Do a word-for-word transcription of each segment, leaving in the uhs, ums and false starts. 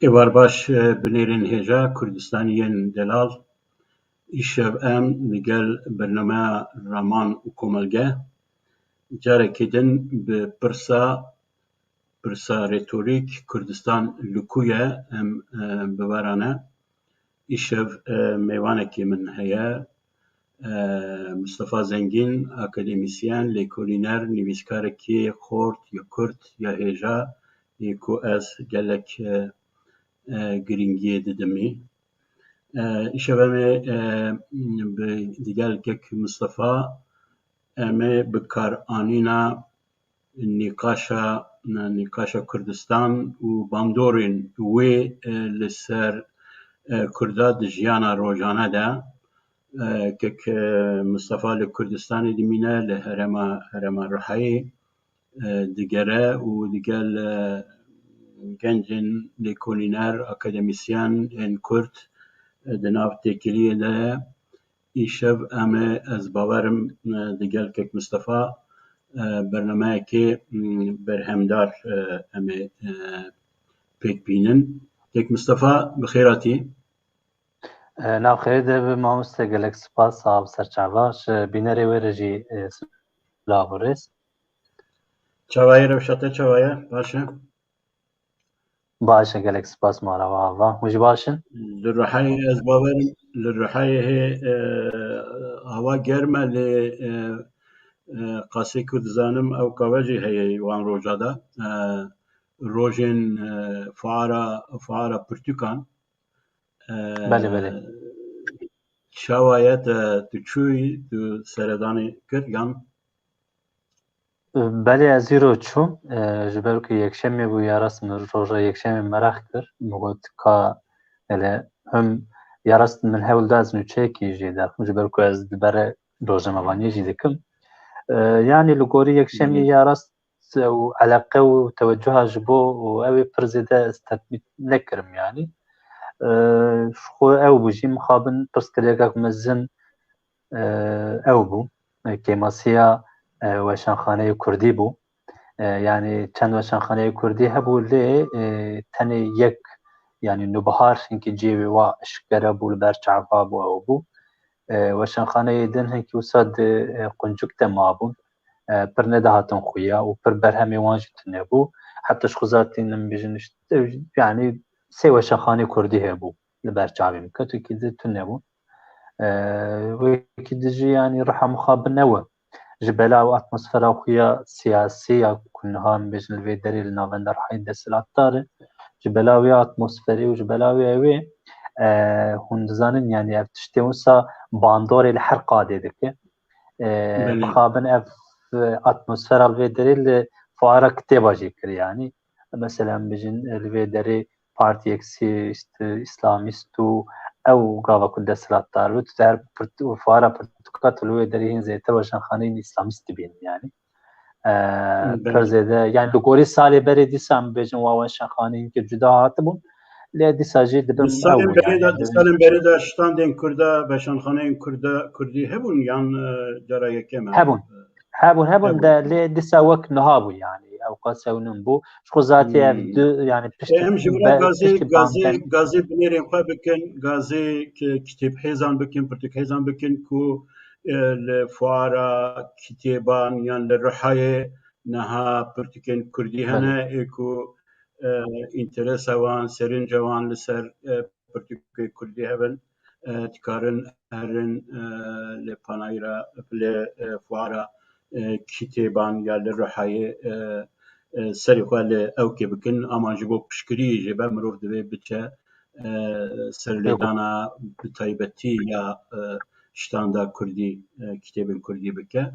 Êvar baş, e, binêrên hêja Kurdistanî yên delal. Îşev em li gel bernameya Raman û Komelge carekê din bi pirsa, pirsa retorîk Kurdistan li ku ye em, e, bi we re ne. Îşev, e, mêvanekî min heye. E, Mistefa Zengîn, akademîsyen, lêkolîner, nivîskarekî xort ya Kurd ya hêja yê ku ez gelek, e, e, girîngiyê didimî. E, îşev em ê, e, bi digel kek Mistefa em ê bi kar anîna nîqaşa, nîqaşa Kurdistan û bandorên wê, e, li ser, e, Kurda di jiyana rojane de, e, kek, e, Mistefa li Kurdistanê dimîne, li herêma, herêma Rihayê, e, digere û digel, e, gencên lêkolîner, akademîsyen ên Kurd, e, di nav têkiliyê de ye. Îşev em ê, ez bawerim, e, digel kek Mistefa, e, bernameyekê, m, berhemdar, e, em ê, e, pêk bînin. Kek Mistefa, bi xêr hatî. E, nav xêrê de bi mamoste, gelek spas, sağ ol, serçava. Ji bînerê wê re jî, e, silav û rêz. Çawa ye, rewşa te çawa ye? Baş e? Baş e, gelek spas, mala we ava. Hûn jî baş in? Li Rihayê ez bawerim, li Rihayê hê, e, hava germ e, lê, e, e, qasê ku dizanim ew kave jî heye wan roja de. E, rojên, e, fuara, fuara pirtûkan. E, Belê, belê. Çawa ye te, tu çûyî, tu seredanê kir yan? Belê, ez îro çûm. E, ji ber ku yekşemê bû, ya rast min roja yekşemê meraq kir. Min got ka hele him ya rast min hewl da ez nûçeyekî jê derxim, ji ber ku ez di ber rojnamevaniyê jî dikim. E, yanî li gorî yekşemê Belê. ya rast û eleqe û tewecuha ji bo û ew ê pir zêde ez tetbît nekirim yanî. E, ji xwe ew bû jî mixabin pirsgirêkek mezin, e, ew bû. E, kêmasiya, e, weşanxaneyê kurdî bû. E, yanî çend weşanxaneyê kurdî hebû lê, e, tenê yek, yanî Nûbihar hinkî cihê wê wa eşkere bû, li ber çava bû, ew bû. E, weşanxaneyê din hinkî wisa di, e, quncik de mabûn. E, pir nedihatin xuya û pir berhemê wan jî tune bû. Heta ji xwe zatî min bêjin işte, yanî sê weşanxaneyê kurdî hebû li ber çavê min. Ketokî di tune bû. E, wekî di jî yanî riha mixabin ew e. Ji belav atmosfera xwe ya siyasî ya ku niha em bêjin li vê derê li navenda rihayê desthilatdar e. Ji belav ya atmosferê û ji belav ya wê, e, hûn dizanin yanî ev tiştê wisa bandorê li her qadê dike. E, Belê. Mixabin ev, e, atmosfera li vê derê li fuara kitêba jî kir yanî. Mesela em bêjin, e, li vê derê partiyek sî-, îst-, îslamîst û ew gava ku desthilatdar bû, tu her pirt-, fuara pirtûka tu li wê derê hîn zêdetir weşanxaneyên îslamîst dibînin yanî. E, Belê. Pir zêde, yanî li gorî salê berê dîsa em bêjin wa weşanxaneyên ki cuda hatibûn. Lê dîsa jî dibin Di ew salên bû berê yanî, de, di dibin salên berê de standên Kurda, weşanxaneyên Kurda, Kurdî hebûn yan, e, cara yekem e? Hebûn. Hebûn, hebûn Hebûn. de lê dîsa wek niha bû yanî. Ew qas ew nin bû. Ji xwe zatî ev Hmm. du, yanî E, piştî em ji vira be-, gazê, piştî gazê, banden. gazê binêrên xwe bikin, gazê ki-, kitêbhêzan bikin, pirtûkhêzan bikin ku, e, li fuara kitêban yan li Rihayê niha pirtûkên Kurdî Belê. hene, ê ku, e, înteresa wan, serinca wan li ser, e, pirtûkê Kurdî hebin, e, dikarin herin, e, li panayîra, li, e, fuara, e, kitêban ya li Rihayê, e, e, serê xwe li ewkê bikin. Ama ji bo piştgiriyê jê be mirov divê biçe, e, serlêdana bi taybetî ya, e, standa Kurdî, e, kitêbên Kurdî bike.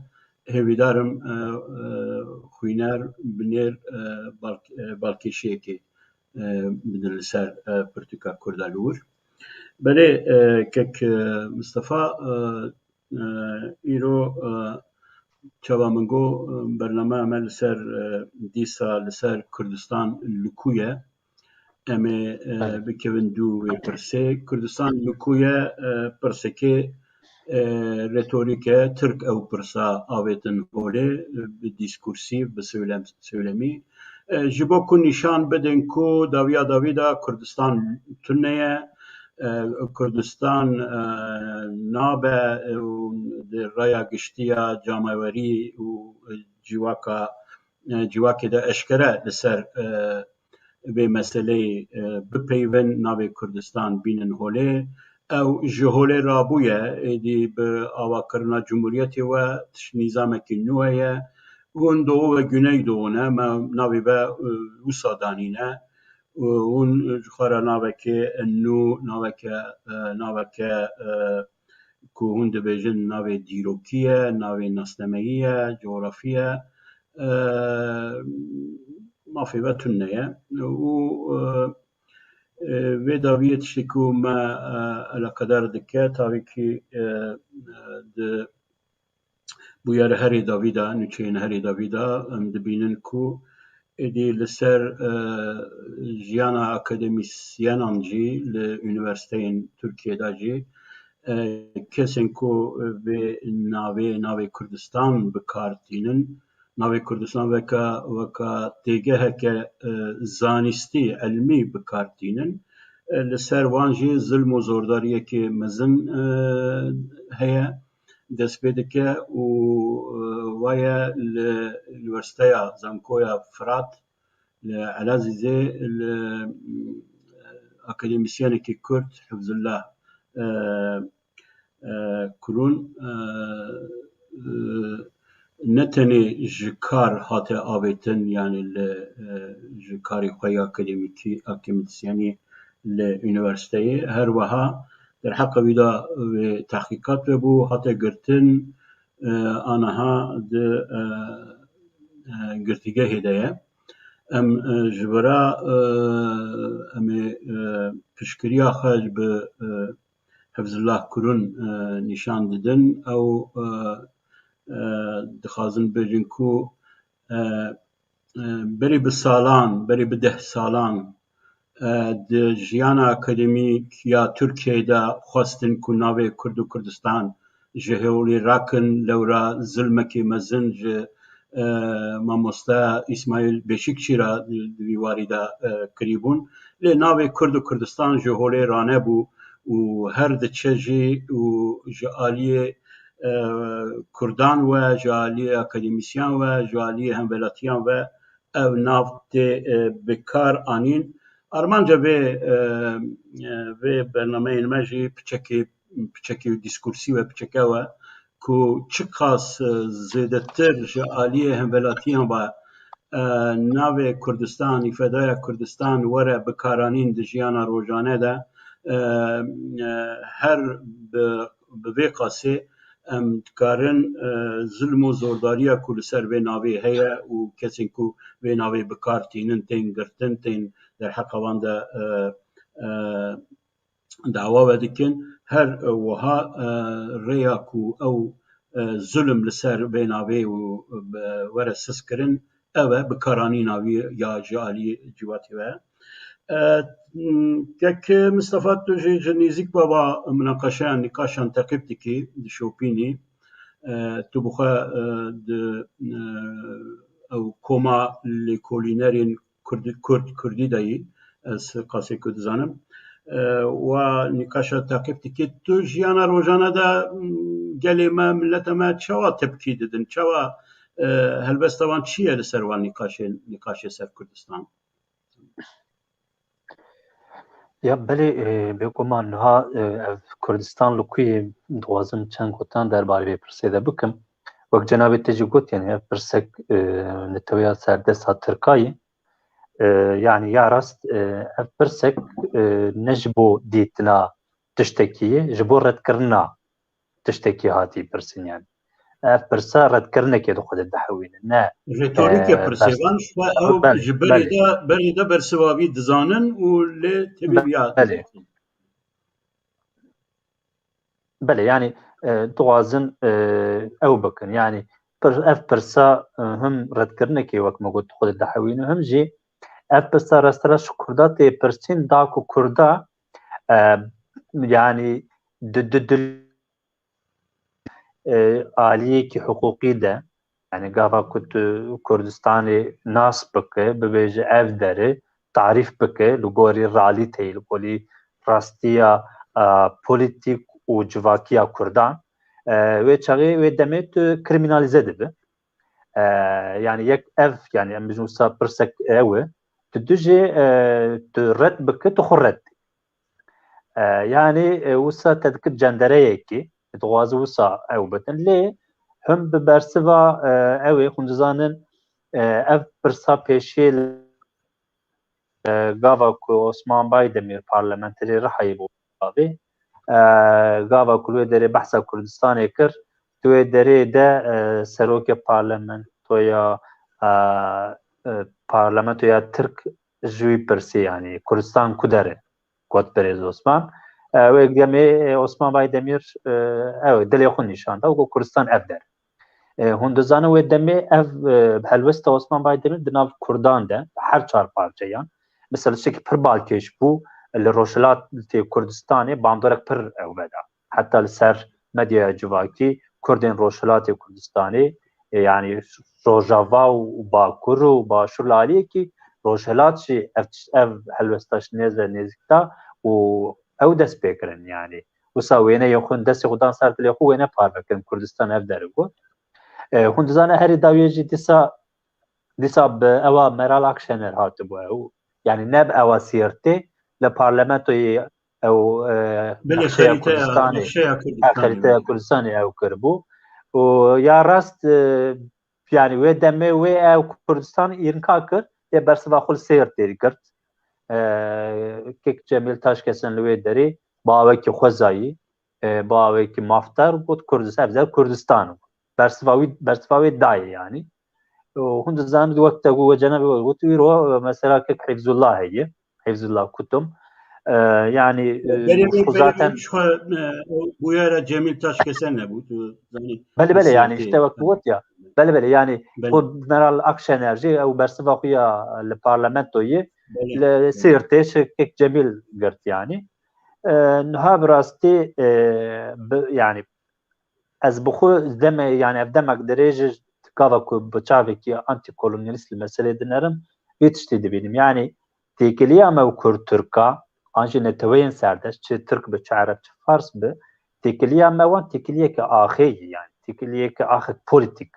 hêvîdar im, e, e, xwîner, binêr, e, bal-, e, balkêşiyekê, e, bidin li ser, e, pirtûka Kurda li wir. Belê, e, kek, e, Mistefa, e, e, îro, e, çawa min got, e, bername me li ser, e, dîsa li ser Kurdistan li ku ye? Em ê, e, Belê. bikevin dû wê pirsê. Kurdistan li ku ye, e, pirsekê, e, retorîk e, Tirk ew pirsa avêtin holê, e, bi dîskursî, bi söylem-, söylemî. E, ji bo ku nîşan bidin ku dawiya dawî de Kurdistan tune ye, e, Kurdistan, e, nabe, e, û di raya giştî ya camewerî û, e, civaka, e, civakê de eşkere li ser, e, vê meseleyê, e, bipeyvin, navê Kurdistan bînin holê. Ew ji holê rabûye, êdî bi avakirina cumhuriyetê we tişt nîzamekî nû heye. Hûn Doğu ve Güneydoğu ne, me navê ve, e, wisa danîne. Û hûn ji xwe re navekê nû, naveke, e, naveke, e, ku hûn dibêjin navê dîrokî ye, navê nasnameyî ye, cografî ye, e, mafê ve tune ye. Û, e, e, vê dawiyê tiştê ku me, e, eleqedar dike, tabii ki, e, e, di bûyerê herê dawî de, nûçeyên herê dawî de, em dibînin ku êdî li ser, e, jiyana akademîsyenan jî li unîversîteyên Tirkiyê de jî, e, kesên ku vê navê, navê Kurdistan bi kar tînin, navê Kurdistan weke, weke têgeheke, e, zanîstî, ilmî bi kar tînin. E, li ser wan jî zilm û zordariyekê mezin, e, heye, dest pê dike û, e, wa ye li Unîversîteya Zankoya Firat li Elazîzê li, e, akademîsyenekî Kurd Hifzullah, e, e, Kurûn, e, e, ne tenê ji kar hate avêtin, yanî li, e, ji karê xwe ya akademîkî, akademîsyenî li unîversîteyê, her wiha derheqa wî de wê tehqîqat vebû, hate girtin, e, aniha di, e, e, girtîgehê de ye. Em, e, ji vira, e, em ê, e, piştgiriya xwe ji bi, e, Hifzullah Kurûn, e, nîşan didin. Ew, e, e, dixwazin bêjin ku, e, e, berî bi salan, berî bi deh salan, e, di jiyana akademîk ya Tirkiyeyê de xwestin ku navê Kurd û Kurdistan ji holê rakin, lewra zilmekî mezin ji, e, mamoste Îsmaîl Beşîkçî re di, di vî warî de, e, kirîbûn. Lê navê Kurd û Kurdistan ji holê ranebû û her diçe jî û ji aliyê, e, Kurdan ve, ji aliyê akademîsyen ve, ji aliyê hemvelatiyan ve ev nav tê, e, bi kar anîn. Armanca vê, e, e, vê bernameyên me jî piçekî, piçekî dîskursî ve, piçeke we ku çiqas, e, zêdetir ji aliyê hemvelatiyan ve, e, navê Kurdistan, îfadaya Kurdistan were bikaranîn di jiyana rojane de, e, e, her bi, bi vê qasê em dikarin, e, zilm û zordariya ku li ser vê navê heye û kesên ku vê navê bi kar tînin, tên girtin, tên derheqa wan de, e, e, dawa vedikin. Her, e, wiha, e, rêya ku ew, e, zulm li ser vê navê û, e, were siz kirin, ev e, bikaranîna wî ya ji alî civatê ve. E, kek Mistefa, tu jî ji nêzîk ve va minaqeşeyan, nîqaşan teqîb dikî, dişopînî. E, tu bi xwe, e, di, e, ew koma lêkolînerên Kurd, Kurd, Kurdî de yî, ez qasê ku dizanim. E, wa nîqaşa teqîb dikî. Tu jiyana rojane de, m, gelê me, mileta me çawa tepkî didin? Çawa, e, helbesta wan çi ye li ser wan nîqaşên, nîqaşê ser Kurdistan? Ya belê, e, bêguman niha, e, ev Kurdistan li ku ye, dixwazim çend gotan derbarê vê pirsê de bikim. Wek cenabê te jî got, yani ev pirsek, e, neteweya serdest a Tirka ye. E, yani ya rast, e, ev pirsek, e, ne ji bo dîtina tiştekî ye, ji bo redkirina tiştekî hatî pirsin yani. ev pirsa redkirinekê di xwe de dihewîne. Ne, Retorîke e, pirsê bers- van, ji xwe ew Belê, ji berê belê. de, berê de bersivavî dizanin û lê tevî viya. Belê. Belê, yani, e, dixwazin, e, ew bikin. Yani, pir, ev pirsa, e, him redkirinekê, wek me got, xwe de dihewîne, him jî ev pirsa rastera ji Kurda tê pirsîn, da ku Kurda, e, yani, di, di, di, e, aliyekî hiqûqî de, yani gava ku tu Kurdistanê nas bike, bibêje ev dere, tarîf bike, li gorî realîteyê, li gorî rastiya, e, polîtîk û civakiya Kurdan, e, wê çaxê, wê demê tu kriminalize dibe. E, yani yek ev, yani em bijin wisa pirsek ew e, tu dijê, e, tu red bike, tu xwe red. E, yani, e, wisa te dikir cendereyekî, dixwaze wisa ew bitin. Lê him bi bersiva, e, ew ê, hûn dizanin, e, ev pirsa pêşiyê, e, gava ku Osman Baydemîr parlamenterê Rihayê bû bavê, e, gava ku li wê derê behsa Kurdistanê kir, di wê derê de, e, serokê parlamentoya, e, e, parlamentoya Tirk ji wî pirsî, yani Kurdistan ku der e, got birêz Osman. E, wê demê, e, Osman Baydemîr, e, ew dilê xwe nîşan da û got Kurdistan ev der. E, hûn dizanin wê demê ev, e, helwesta Osman Baydemîr di nav Kurdan de, her çar parçeyan, mesela tiştekî pir balkêş bû, li Rojhilatê Kurdistanê bandorek pir ew veda. Heta li ser medyaya civakî Kurdên Rojhilatê Kurdistanê, e, yani Rojava û Bakur û Başûr li aliyekî, Rojhilat jî ev, ev helwesta ji nêz ve nêzik da û ew dest pê kirin, yani. Wisa wêneyê xwe, destê xwe dan ser dilê xwe, wêne parve kirin, Kurdistan ev der e got. E, hûn dizane herî dawiyê jî dîsa, dîsa bi ewa Meral Akşener hatibû ew. Yani ne bi ewa Sêrtê, li parlamentoyê ew, e, Belê, nexşeya xerîteya, Kurdistanê, nexşeya ha, Kurdistanê, xerîteya belê. Kurdistanê ew kiribû. Û ya rast, e, yani wê demê wê ew Kurdistan înkar kir, lê bersiva xwe li Sêrtê girt. E, Kek Cemîl Taşkesen li wê derê bi awekî xwezayî, e, bi awekî mafdar got, Kurdistan, ev der Kurdistan. Bersiva wî, bersiva wê dayê yani. Û hûn dizanin wek te got, we cenabê we got, îro, e, mesela Kek Hifzullah heye. Hifzullah Kutum. E, yani, e, Berê wê, xwe berê zaten wê ji xwe, e, o bûyera Cemîl Taşkesen nebû, tu zanî. Belê, belê, yani Sêrtê. İşte wek got ya. Belê, belê, yani Belê. Xwe Meral Akşener jî ew bersiva xwe ya li parlamentoyê Belê, li belê. Sêrtê ji Kek Cemîl girt yani. E, niha bi rastî, e, bi, yani ez bi xwe deme, yani ev demek dirêj e, gava ku bi çavekî antîkolonyalîst li meselê dinerim, vê tiştê dibînim. Yani têkiliya me û Kurd-Tirka, an jî neteweyên serdeşt, çi Tirk bi, çi Ereb, çi Fars bi, têkiliya me wan têkiliyeke axê ye, yani têkiliyeke axek polîtîk.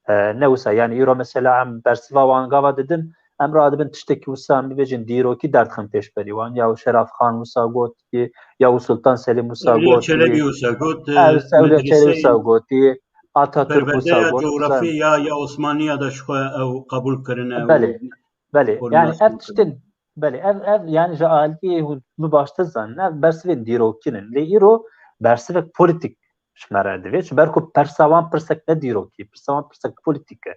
E, ne wisa, yani îro mesela em bersiva wan gava didin, em radibin tiştekî wisa, em bibêjin dîrokî derdixin pêşberî wan. Ya Şeraf Xan wisa gotiye, ya Sultan Selim wisa gotiye. Ewliya Çelebi wisa got, e, Ewliya Çelebi wisa gotiye, Atatürk wisa got. Perwerdeya cografî ya, ya Osmaniya de ji xwe ew qebûl kirine. Belê, belê. Yani ev tiştin, belê, ev, ev yani ji aliyê hûn mi baş dizanin, ev bersivên dîrokî ne. Lê îro bersivek polîtîk ji me re divê. Ji ber ku persa wan pirsek ne dîrokî, persa wan pirsek polîtîk e.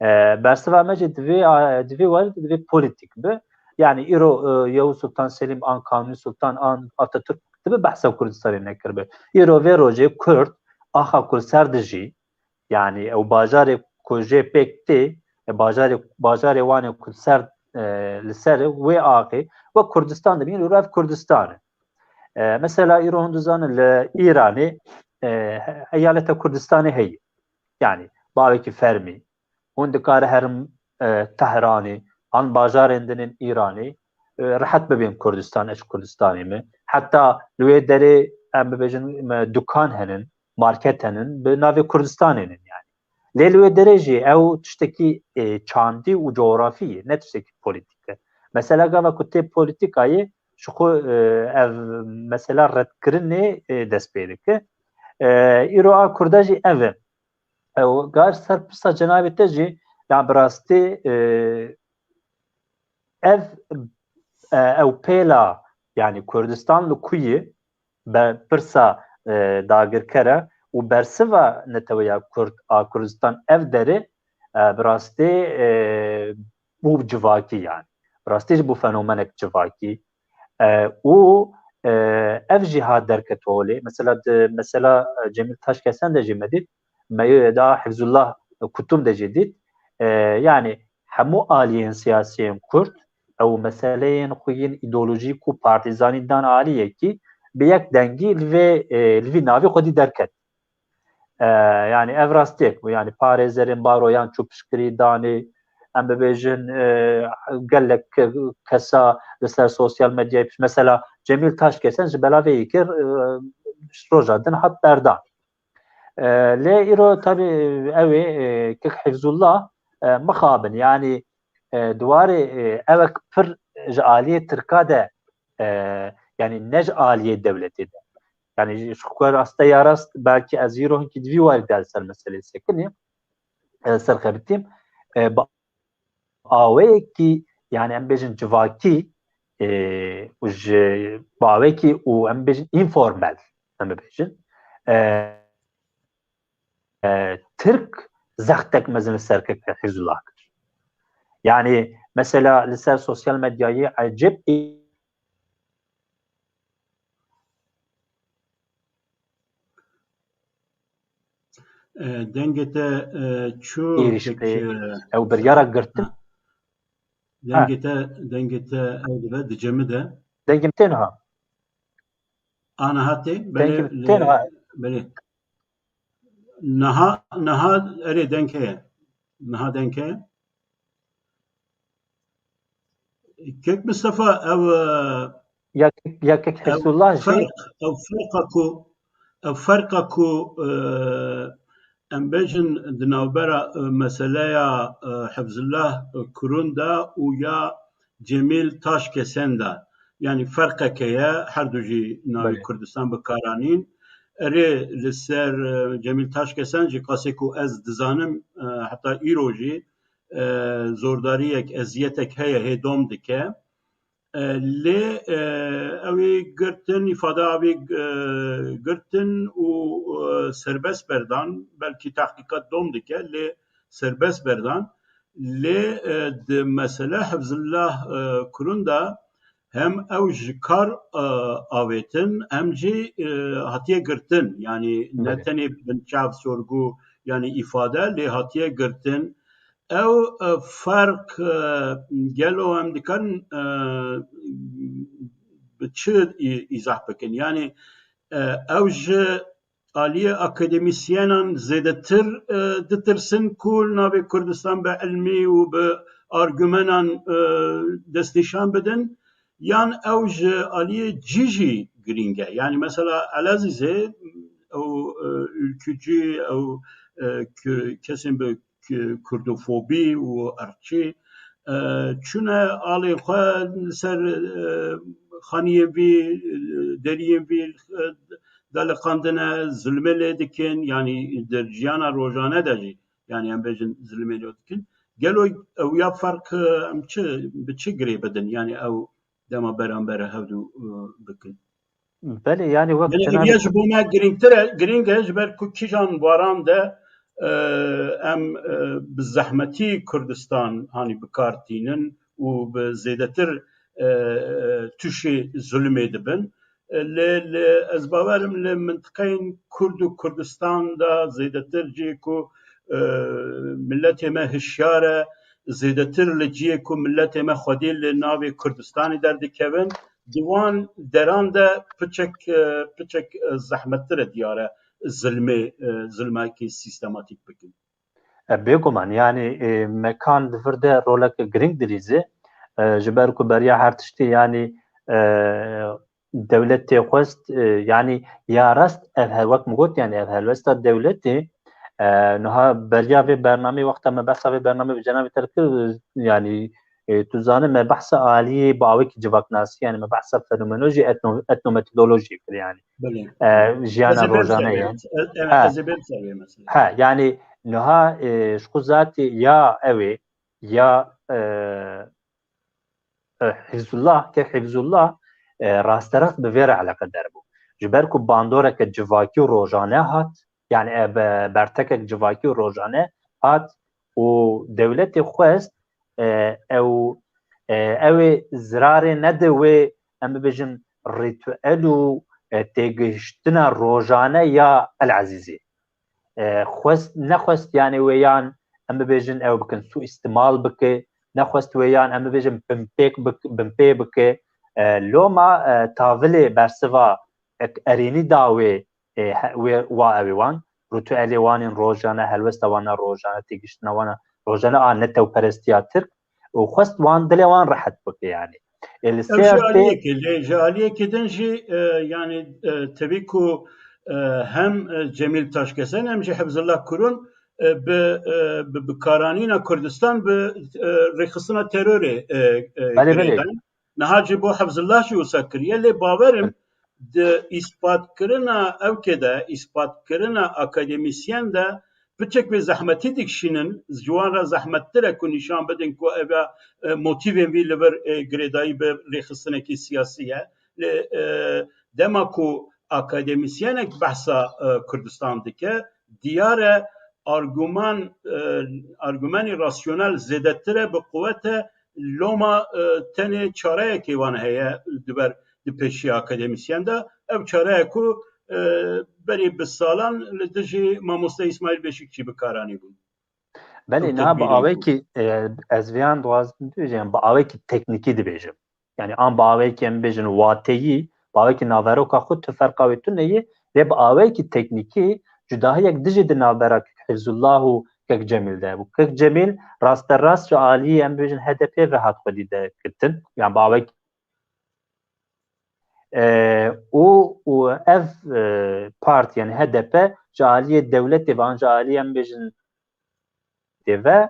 E, bersiva me jî divê, a, divê were, divê polîtîk be. Yani îro, e, Yavuz Sultan Selim an Kanuni Sultan an Atatürk dibe behsa Kurdistanê nekiribe. Îro vê rojê Kurd axa ku li ser dijî, yani ew bajarê ku jê pêk tê, e, bajarê, bajarê wan ê ku li ser, e, li ser wê axê, wek Kurdistan dibînin, îro ev Kurdistan e. E, mesela îro hûn dizanin li Îranê, e, eyaleta Kurdistanê heye. Yani bavekî fermî. Hûn dikare herin, e, Tehranê, an bajarên din ên Îranê, e, rehet bibên Kurdistan, ez Kurdistanê me. Heta li wê derê em bibêjin, me dukan henin, market henin, bi navê Kurdistanê nin yani. Lê li wê derê jî ew tiştekî, e, çandî û cografî ye, ne tiştekî polîtîk e. Mesela gava ku tê polîtîkayê, ji xwe, e, ev mesela redkirinê, e, dest pê dike. E, îro a Kurda jî ev e. Ew gar ser pirsa cenabê te jî, ya bi rastî, e, ev, e, ew pêla, yani Kurdistan li ku ye, be, pirsa, e, dagirker e û bersiva neteweya Kurd a Kurdistan ev derê, e, bi rastî, e, bû civakî yani. Bi rastî jî bû fenomenek civakî. E, û, e, ev jî hat derket holê. Mesela di mesela, e, Cemîl Taşkesen de jî me dît, me da Hifzullah Kutum de jî dît. E, yani hemû aliyên siyasiyên Kurd ew meseleyên xwe yên îdeolojîk û partîzanî dan aliyekî bi yek dengî li vê, e, li vî navî xwedî derket. E, yani ev rastiyek bû. Yani parêzerên baroyan çû piştgirî danê, em bibêjin, e, gelek ke-, kesa li ser sosyal medyayê piş-, mesela Cemîl Taşkesen ji belavê yekê, e, roja din hat berdan. E, lê îro tabî ew ê, e, kek Hifzullah, e, mixabin. Yani, e, di warê, e, ewek pir ji aliyê Tirka de, e, yani ne ji aliyê dewletê de. Yani ji xwe raste ya rast belkî ez îro hinkî di vî warî de li ser meselê sekinî, e, serxebitîm. E, bi aweyekî, yani em bêjin civakî, e, û ji bi awekî û em bêjin informel, em bêjin, e, e, Tirk zextek mezin li ser kek Hizbullah kir. Yani mesela li ser sosyal medyayê ecêb E, dengê te, e, çû êriştê, kek, e, ew biryara girtin. Ha. Dengê te, dengê te ew dibe, dicemide. Dengê min tên ha. Ana hatê, Dengê belê, min tên ha. Belê. Niha, niha erê deng heye. Niha deng heye. Kek Mistefa, ew, e, Ya, ya kek ew Hizbullah jî ferq, ew ferqa ku, ew ferqa ku, e, em bêjin di navbera, e, meseleya, e, Hifzullah, e, Kurun de û ya Cemîl Taşkesen de. Yani ferqeke ye, her du jî navê Belê. Kurdistan bi kar anîn. Erê li ser, e, Cemîl Taşkesen jî qasê ku ez dizanim, e, heta îro jî, e, zordariyek, eziyetek heye, hê dom dike. E, lê, e, ew ê girtin, îfada ew ê, e, girtin û, e, serbest berdan, belkî tehqîqat dom dike, lê serbest berdan. Lê, e, di mesele Hifzullah, e, Kurun de hem ew ji kar, e, avêtin, hem jî, e, hatiye girtin. Yani ne Belê. tenê binçav, sorgu, yani îfade, lê hatiye girtin. Ew, e, ferq, e, gelo em dikarin, e, bi çi î-, îzah bikin? Yani, e, ew ji aliyê akademîsyenan zêdetir, e, ditirsin ku li navê Kurdistan bi ilmî û bi argumenan, e, destnîşan bidin, yan ew ji aliyê cî jî girîng e? Yani mesela Elezîzê ew, e, ülkücü, ew, e, kü-, kesên bi kü-, kurdofobî û irqçî, e, çûne alê xwe li ser, e, xaniyên vî, e, deriyên vî, e, daliqandine, zulmê lê dikin, yani di jiyana rojane de jî, yani em bêjin zulmê lê dikin. Gelo ew ya ferq, e, em çi, bi çi girê bidin? Yani ew dema beramber hevdû, e, bikin. Belê, yani wek Belê, cenabê eviya ji bo me girîngtir e, girîng e, ji ber ku kîjan waran de, e, em, e, bi zehmetî Kurdistan hanî bi kar tînin û bi zêdetir, e, tuşê zulmê dibin. E, lê, lê ez bawer im li mintiqeyên Kurd û Kurdistan de zêdetir cihê ku, e, miletê me hişyar e, zêdetir li cihê ku miletê me xwedî li navê Kurdistanê derdikevin, di wan deran de piçek, e, piçek, e, zehmettir e diyar e zilmê, e, zilmekî sîstematîk bikin. E, bêguman, yani, e, mekan di vir de roleke girîng dilîze, e, ji ber ku beriya her tiştî, yani, e, dewlet tê xwest, e, yani, ya rast ev he-, wek min got, yani, ev helwesta dewletê, e, niha beriya vê bernameyê, wexta me behsa vê bernameyê bi cenabê te kir, yani, e, tu zanî me behsa aliyê bi awekî civaknasî, yani, me behsa fenomenolojî, etno-, etnometodolojî kir, yani. Belê. E, jiyana Ez ê bêm rojane ser vê ye. mes-, e, e, Ha. Ez ê bêm ser vê meselê. Ha, yani, niha, e, ji xwe zatê ya ew ê, ya, e, e, Hifzullah, kek Hifzullah, e, rasterast bi vê re eleqedar bû. Ji ber ku bandoreke civakî û rojane hat, Yani e, be-, bertekek civakî û rojane hat û dewletê xwest e, ew e, ew ê zirarê nede wê, em bibêjin, rîtuel û e, têgihiştina rojane ya El Ezîzê. E, xwest, nexwest yani wê yan em bibêjin ew bikin, suîstimal bike, nexwest wê yan em bibêjin binpêk bik-, binpê bike. E, loma e, tavilê bersiva ek-, erênî da wê, e, he-, wê wa ew ê wan, rûtûelê wan ên rojane, helwesta wan a rojane, têgiştina wan a rojane a netewperestiya Tirk û xwest wan, dilê wan rehet bike yani. Ê, li Ev ji sêrtê aliyekê, lê ji aliyekê din jî, e, yani, e, tevî ku, e, hem, e, Cemîl Taşkesen hem jî Hifzullah Kurun, e, bi, e, bi, bi karanîna Kurdistan bi, e, rêxistina terorê, e, e, Belê, belê. girêdan. Niha ji bo Hifzullah jî wisa kiriye, lê bawer im di îspatkirina ewkê de, îspatkirina akademîsyen de piçek wê zehmetî dikişînin, ji wan re zehmettir e ku nîşan bidin ku eve, e, motîvên vî li vir, e, girêdayî bi rêxistinekî siyasî ye. Lê, e, dema ku akademîsyenek behsa, e, Kurdistan dike, diyar e arguman, e, argumenî rasyonel zêdetir e, bi quwet e, loma, e, tenê çareyekê wan heye di ber, di pêşiya akademîsyen de. Ev çareye ku, e, berî bi salan li dijî mamoste Îsmaîl Beşîkçî bi kar anîbûn. Belê, Ew niha bi tedbîrên ku awekî, e, ez vêyan dixwazim bibêjim, bi awekî teknîkî dibêjim. Yani an bi awekî em bêjin wateyî, bi awekî naveroka xwe tu ferqa wê tune ye, lê bi awekî teknîkî cudahiyek dijî di navbera Kek Hifzullah û Kek Cemîl de hebû. Kek Cemîl rasterast ji aliyê em bêjin H D P ve hat xwedî de girtin. Yani bi awekî, e, û, û ev, e, partî, yani H D P ji aliyê dewletê ve an ji aliyê em bêjin dê ve,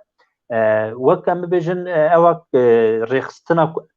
e, wek em bibêjin, e, ewek, e, rêxistina ku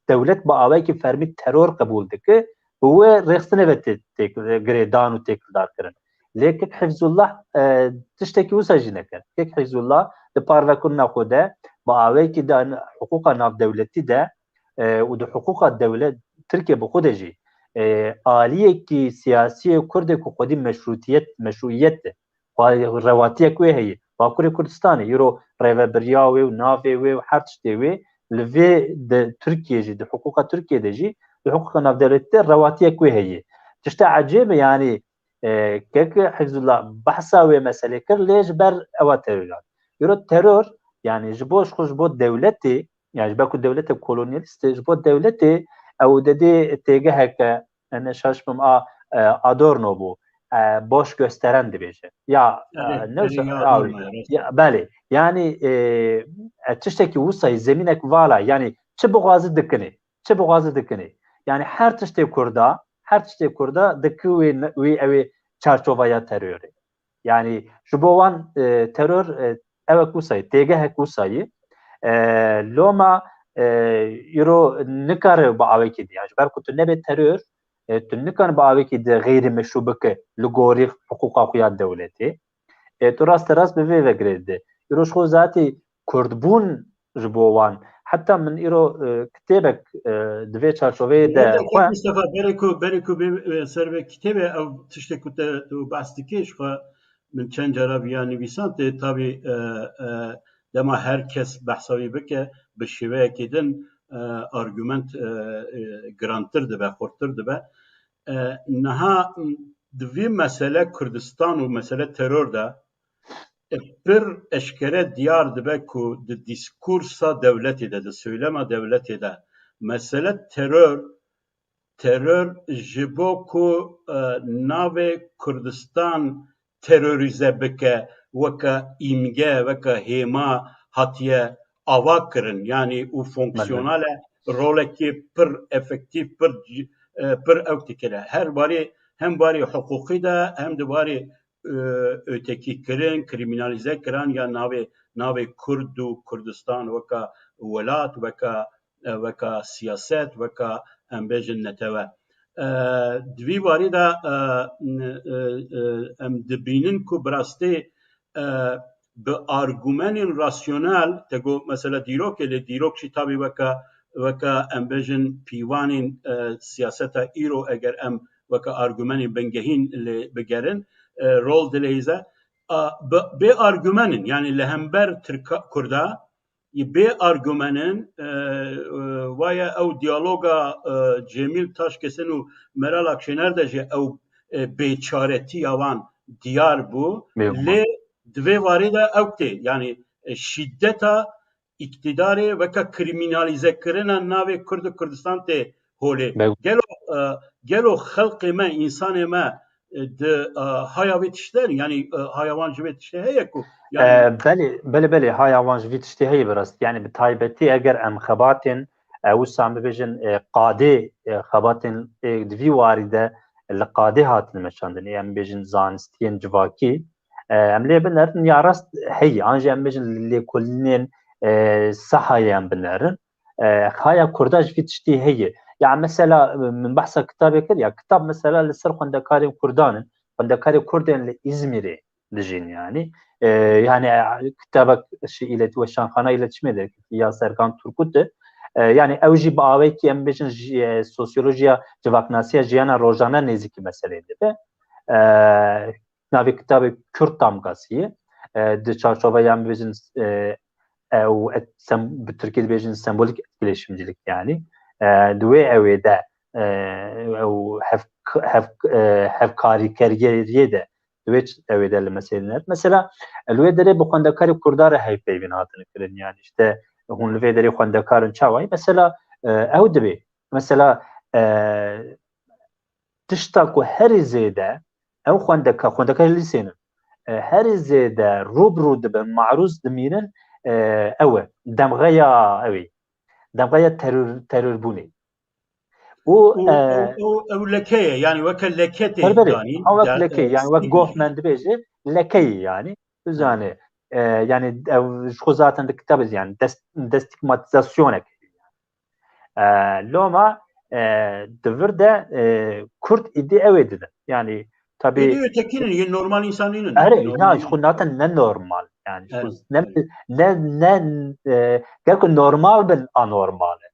dewlet bi awayekî fermî teror qebûl dike, bi wê rêxistinê ve tê, tê girêdan û têkildar kirin. Lê Kek Hifzullah, e, tiştekî wisa jî nekir. Kek Hifzullah di parvekirina xwe de bi awayekî di hiqûqa navdewletî de, e, û di hiqûqa dewlet Tirkiye bi xwe de jî, e, aliyekî siyasî yê Kurdê ku xwedî meşrûtiyet, meşrûiyet e. Xwe rewatiyek wê heye. Bakurê Kurdistanê, îro rêvebiriya wê û navê wê û her tiştê wê li vê di Tirkiye jî, di hiqûqa Tirkiye de jî, di hiqûqa navdewletî de rewatiyek wê heye. Tişta ecêb e, yanî, e, Kek Hifzullah behsa wê meselê kir, lê ji ber ewa teror hat. Îro teror, yanî ji bo, ji xwe ji bo dewletê, yani ji ber ku dewlete kolonyalîst e, ji bo dewletê ew dedê têgeheke, yani şaş bim a, e, Adorno bû. E, boş gösteren dibêje. Ya, e, Belê, ne belê, wisa, ya, ya, Adorno, ya, rast. Ya, belê. Yani, e, e, tiştekî wisa ye, zemînek vala, yani çi bixwazi dikinê, çi bixwazi dikinê. Yani her tiştê Kurda, her tiştê Kurda diki wê, wê ew ê çarçoveya terorê. Yani ji bo wan, e, teror, e, ewek wisa ye, têgehek wisa ye. E, loma, e, îro nikare bi awekî di, yani ji ber ku tu nebe teror, e, tu nikane bi awekî di xeyrî meşrû bike li gorî hiqûqa xwe ya dewletê. E, tu rasterast bi vê ve girêdî. Îro ji xwe zatî Kurdbûn ji bo wan. Heta min îro, e, kitêbek, e, di vê çarçoveyê de Belê, xwe Mustafa, berê ku, berê ku bê, e, ser vê kitêbê ew tiştê ku te, tu behs dikî, ji xwe min çend cara viya nivîsand, tê tabî, e, e, dema her kes behsa wî bike, bi şêweyekê din, e, argument, e, e, girantir dibe, xurttir dibe. E, niha, m, di vî mesele Kurdistan û mesele teror de, e, pir eşkere diyar dibe ku di diskursa dewletê de, di söylema dewletê de mesele teror, teror ji bo ku, e, navê Kurdistan terorîze bike, weke îmge, weke hêma hatiye ava kirin, yanî û fonksiyonal e, rolekî pir efektîf, pir c-, e, pir ewk dikire. Her barê, hem barê hiqûqî de, hem di barê, e, ötekîkirin, krîmînalîze kiran ya navê, navê Kurd û Kurdistan weka welat, weka, e, weka siyaset, weka, em bêjin, netewe. E, di vî warî de, e, n-, e, e, em dibînin ku bi rastî, e, bi argumenên rasyonel, te got mesela dîrokê, lê dîrok jî tabî weke, weke em bêjin pîvanên, e, siyaseta îro eger em weke argumenên bingehîn lê bigerin, e, rol dileyze. A, bi, bê argumenin, yani li hember Tirka, Kurda, bê argumenin, e, e, waya ew diyaloga, e, Cemîl Taşkesen û Meral Akşener de jî ew, e, bêçaretiya wan diyar bû. Bêguman. Lê di vê warê de ew tê, yani, e, şîdeta îktidarê weke krîmînalîzekirina navê Kurd û Kurdistan tê holê. Beg- Gelo, e, gelo xelqê me, însanê me, e, di, e, haya vê tiştê, yani, e, haya wan ji vê tiştê heye ku, yani E, belê, belê, belê, haya wan ji vê tiştê heye bi rastî. Yani bi taybetî eger em xebatên, e, wisa em bibêjin, e, qadê, e, xebatên, e, di vî warî de li qadê hatin meşandin. Ê, em bêjin zanistiyên civakî, e, em lê binerin ya rast heye. An jî em bêjin lêkolînên, e, sehayê em binerin. E, haya Kurda ji vî tiştî heye. Ya mesela, e, min behsa kitabê kir, ya kitab mesela li ser xwendekarên Kurdan in. Xwendekarê Kurdên li Îzmîrê dijîn yani. E, yani, e, kitabek şi îlet-, weşanxana îletişimê de ya Serkan Turgut e. E, yani ew jî bi awekî em bêjin jî, e, sosyolojiya, civaknasiya jiyana rojane nêzîkî meseleyê dibe. E, navê kitabê Kürt Damgası ye. E, di çarçoveya em bêjin, e, ew et-, sem-, bi Tirkî dibêjin sembolik etkileşimcilik yani. E, di wê ewê de, e, ew hev-, hev-, e, hevkarîkeriyê de, di wê ç-, ewê de li meselê ne. Mesela, li wê derê bi xwendekarê Kurda re hevpeyvîn hatine kirin yani. İşte hûn li vê derê xwendekar in çawa ye? Mesela, e, ew dibê. Mesela, e, tişta ku herî zêde ew xwendeka-, xwendekar lîsê ne. E, herî zêde rû bi rû dibin, marûz dimînin, e, ew e. Demxeya ew ê. Demxeya teror, terorbûnê. Û, Û e, ew, ew, ew leke ye, yani weke leke tê Berê, berê, danîn, ha wek de, leke, e, yani wek stigma. Goffman dibêje, leke ye yani. Tu zanî, e, yani ew ji xwe zaten di kitabê yani des-, destigmatizasyonek. E, loma, e, di vir de, e, Kurd îdî ew ê didin. Yani, tabii. Îdî ötekinin, yên normal insan nînin. Erê, normal na, insan. Ji xwe natin ne normal. Yani, ji xwe Evet, ne, evet. ne, ne, e, gerek normal bin anormal e.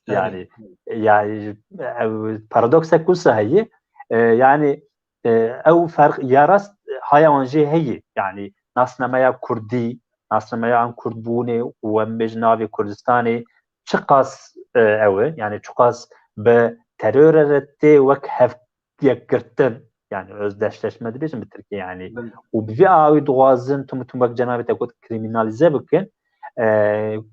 Evet, Yani, evet. yani, ew paradoksek wisa heye. E, yani, e, ew ferq ya rast haya wan jê heye. Yani, nasnameya Kurdî, nasnameya an Kurdbûnê û em bêjin navê Kurdistanê çiqas, e, ew e, yani çiqas bi terore re tê wek hev yekgirtin, yani özdeşleşme dibêjin bi Tirkî yani. Belê. Û bi vî awî dixwazin tim tim wek cenabê te got krîmînalîze bikin. E,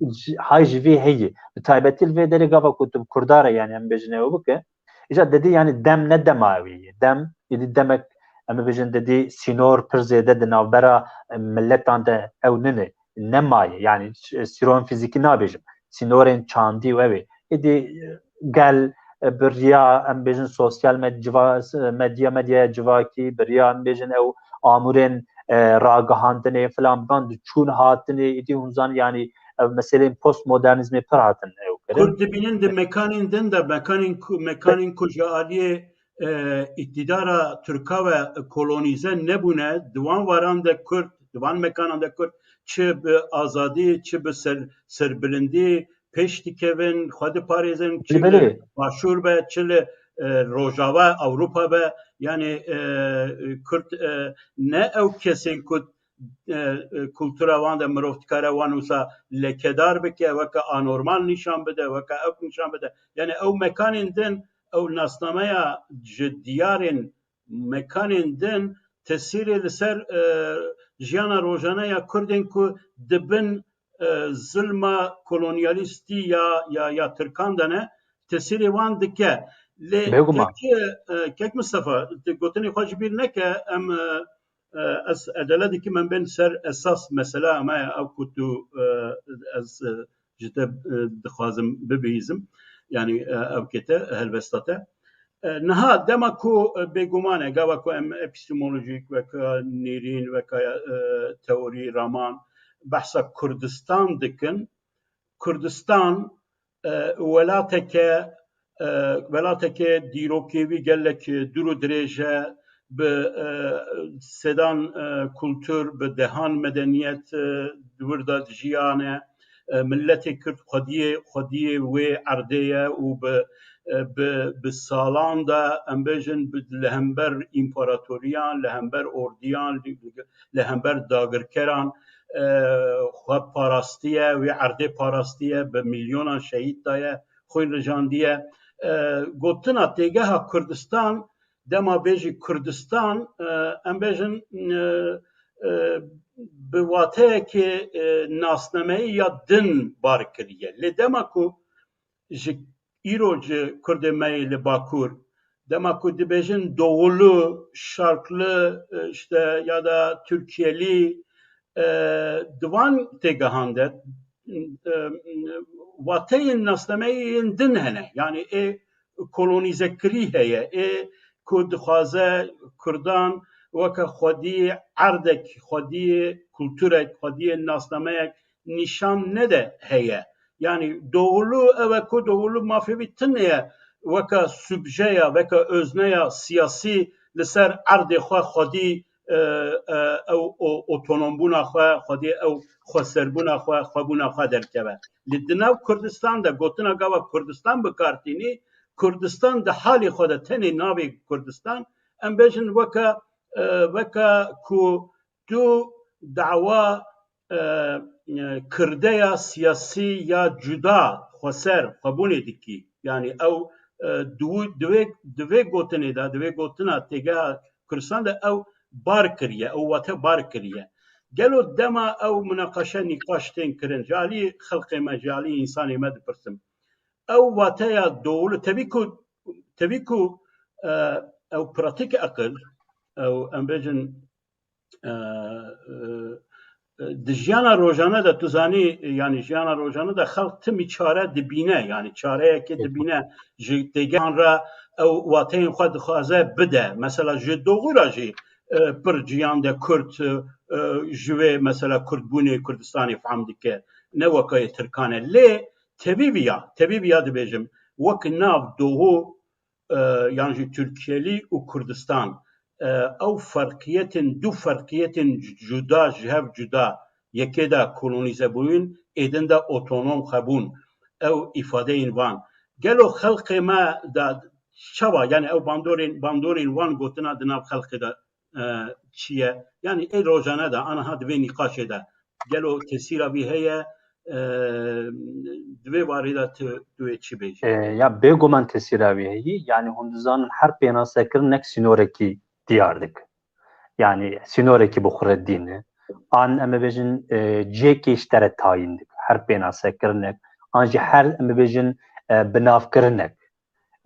ji-, hay ji vî heye. Bi taybetî li vê derê gava ku tu bi Kurda re yani em bêjin ew bike. Îca dedî yani dem ne dema wî ye. Dem, êdî demek, em bibêjin dedî sînor pir zêde di navbera, e, miletan de ew nine, nemaye. Yani, ş-, sînorên fîzîkî nabêjim. Sînorên çandî û ew ê. Êdî, e, gel, e, bi riya, em bêjin sosyal med-, civa-, medya, medyaya civakî, bi riya, em bêjin ew amûrên, e, ragihandinê filan biban diçûn hatinê, êdî hûn zan yani ev meseleyên postmodernîzmê pir hatin ew kirin. Kurd dibînin di mekanên din de, mekanên ku, mekanên ku ji aliyê, e, îktidara Tirka ve kolonîze nebûne, di wan waran de Kurd, di van mekanan de Kurd çi bi azadî, çi bi ser-, serbilindî pêş dikevin, xwe diparêzin, çi Belê, li belê. Başûr be, çi li, e, Rojava, Ewropa be, yani, e, Kurd, e, ne ew kesên ku e, e, kultura wan de mirov dikare wan wisa lekedar bike, weke anormal nîşan bide, weke ew nîşan bide. Yani ew mekanên din, ew nasnameya ji diyarên mekanên din tesîrê li ser, e, jiyana rojane ya Kurdên ku di bin, e, zilma kolonyalîstî ya, ya, ya Tirkan de ne, tesîrê wan dike. Lê Bêguman. kek, e, kek Mistefa, tu gotinê xwe ji bîr neke, em, e, e, ez erdele dikim em bên ser esas mesela me ew ku tu, e, ez, e, ji te, e, dixwazim bibihîzim. Yani, e, ew kete, helbesta te. E, niha dema ku, e, bêguman e, gava ku em epistemolojîk, weka nêrîn, weka, e, teorî, raman, behsa Kurdistan dikin, Kurdistan, e, welateke, e, welateke dîrokê wî gelek dûr û dirêj e, bi, e, sedan, e, kultur, bi dehan medeniyet, e, di wir de dijiyane. E, miletê Kurd xwediyê, xwediyê wê erdê ye û bi, e, bi, bi salan de, em bêjin, bi, li hember împaratoriyan, li hember ordiyan, li, li hember dagirkeran, e, xwe parastiye, wê erdê parastiye, bi milyonan şehîd daye, xwîn rijandiye. E, gotina têgeha Kurdistan, dema bêjî Kurdistan, e, em bêjin, e, e, bi wateyekê, e, nasnameyî ya din bar kiriye. Lê dema ku ji îro ji Kurdê me yê li Bakur, dema ku dibêjin Doğulu, Şarklı, e, işte ya da Türkiyeli, e, di van têgehan de, e, wateyên nasnameyê yên din hene. Yani ê kolonîzekirî heye, ê ku dixwaze Kurdan weke xwediyê erdek, xwediyê kulturek, xwediyê nasnameyek nîşan nede heye. Yani Doğulu ew e ku Doğulu mafê wî tune ye weke subjeya, weke özneya siyasî li ser erdê xwe xwedî, e, e, ew o-, otonombûna xwe, xwedî ew xweserbûna xwe, xwebûna xwe derkeve. Li di nav Kurdistan de gotina gava Kurdistan bi kar tînî, Kurdistan di halê xwe de tenê navê Kurdistan, em bêjin weke, e, weke ku tu dawa, e, e, kirdeya siyasî ya cuda, xweser, xwebûnê dikî. Yani ew, e, di wî, di vê, di vê gotinê de, di vê gotina têgeha Kurdistan de ew bar kiriye, ew wate bar kiriye. Gelo dema ew munaqeşe, nîqaş tên kirin, ji alî xelqê me, ji alî însanê me dipirsim. Ew wateya Doğulu, tevî ku, tevî ku, e, ew pratik aqil, ew em bêjin, e, e, e, di jiyana rojane de, tu zanî, yani jiyana rojane de xelk timî çare dibîne, yani çareyekê dibîne, ji têgehan re ew wateyên xwe dixwaze bide. Mesela ji Doğu re jî, e, pir ciyan de Kurd, e, e, ji wê mesela Kurdbûnê Kurdistanê fehm dike, ne wekayê Tirkan e. Lê tevî viya, tevî viya dibêjim, wek nav Doğu, e, yan jî Tirkiyelî û Kurdistan, e, ew ferqiyetên, du ferqiyetên cuda, ji hev cuda, yekê de kolonîze bûyîn, ê din de otonom xwebûn, ew îfadeyên van. Gelo xelqê me de çawa, yani ew bandorên, bandorên wan gotina di nav xelqê de, e, çi ye? Yani ê rojane de, aniha di vê nîqaşê de gelo tesîra vî heye, e, di vê warê de tu, tu wê çi bêjî? E, ya bêguman tesîra wî heyî, yani hûn dizanin her pênasekirinek sînorekî diyar dike. Yani sînorekî bi xwe re dîne. An em ê bêjin, e, cihekê ji te re tayîn dike. Her pênasekirinek, an jî her em ê bêjin, e, binavkirinek.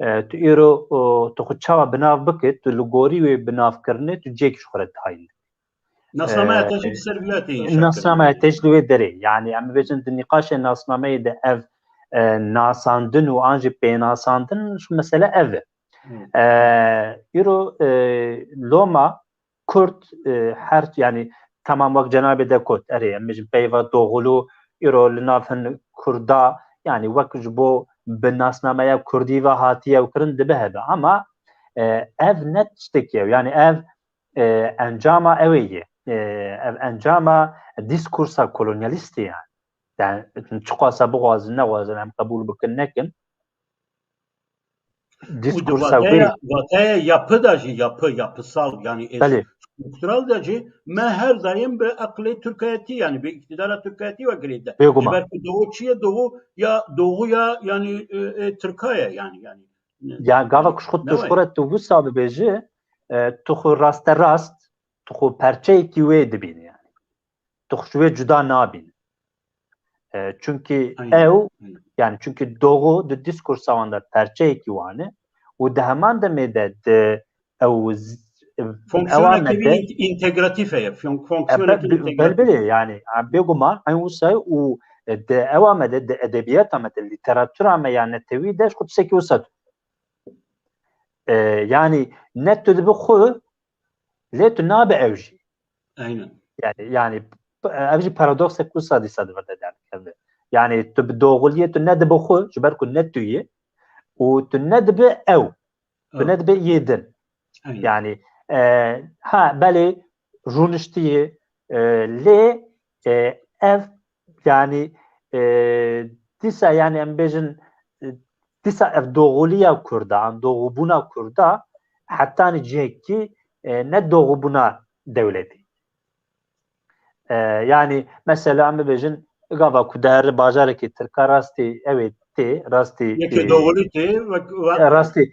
E, tu îro, o, tu xwe çawa binav bike, tu li gorî wê binavkirinê tu cihekî ji xwe re tayîn dike. Nasnameya te jî li ser vîya tê înşa kirin. Nasnameya te jî li wê derê. Yani em bêjin di nîqaşê nasnameyê de ev, e, nasandin û an jî pênasandin, şu mesele ev e. Hmm. E, îro, e, loma Kurd, e, her, yani tamam wek cenabê de got, erê, em bêjin peyva Doğulu, îro li nav hin Kurda, yani wek ji bo bi nasnameya Kurdî ve hatiye ew kirin dibe hebe. Ama, e, ev ne tiştekî ye. Yani ev, e, encama ew ê ye. E, ev encama diskursa kolonyalîstê ye. Yani çiqasa bixwazin, nexwazin, em qebûl bikin, nekin. Û di diskursa wê vateya, vateya yapı da jî, yapı, yapısal, yani ê Belê. Struktural da jî me her daim bi aqlê Tirkayetî, yani bi îktidara Tirkayetî ve girêde. Bêguman. Ji ber ku Doğu çi ye? Doğu ya, Doğu ya, yani, e, e, Tirka ye, yani, yani. Ne, Ya gava yani, ku ji xwe ne tu ji var? xwe re tu wisa bibêjî, e, tu xwe raste rast, tu xwe perçeyekî wê dibînî yani. Tu xwe ji wê cuda nabînî. E, çunkî Aynen, ew, aynen. yani çunkî Doğu di diskursa wan de perçeyekî wan e û di heman demê de di ew z-, ewa Fonksiyonekî me de wî int-, întegratîf heye. Fon-, E, be-, fonksiyonekî be-, întegratîf. Belê, yani, e, bêguman eyn wisa û, e, di ewa me de, di edebiyata me de, lîteratura me ya netewî de ji xwe tiştekî wisa tu. E, yani ne tu dibi xwe, lê tu nabe ew jî. Aynen. Yani, yani, ev jî paradoksek wisa dîsa di vir de derdikeve. Yani tu bi Doğuliyê tu ne dibi xwe, ji ber ku ne tu yê, û tu ne dibi ew, tu Ha. ne dibi yê din. Aynen. Yani, e, ha, belê rûniştiyê, e, lê, e, ev, yani, e, dîsa, yani, em bêjin, e, Dîsa ev doğuliya Kurda, an doğubûna Kurda hetanî cihekî e, ne doğubûna dewletî. E, yanî mesela em bibêjin gava ku dihere bajarekî Tirka rastî ew ê tê, rastî Yekê e, doğulî tê, rastî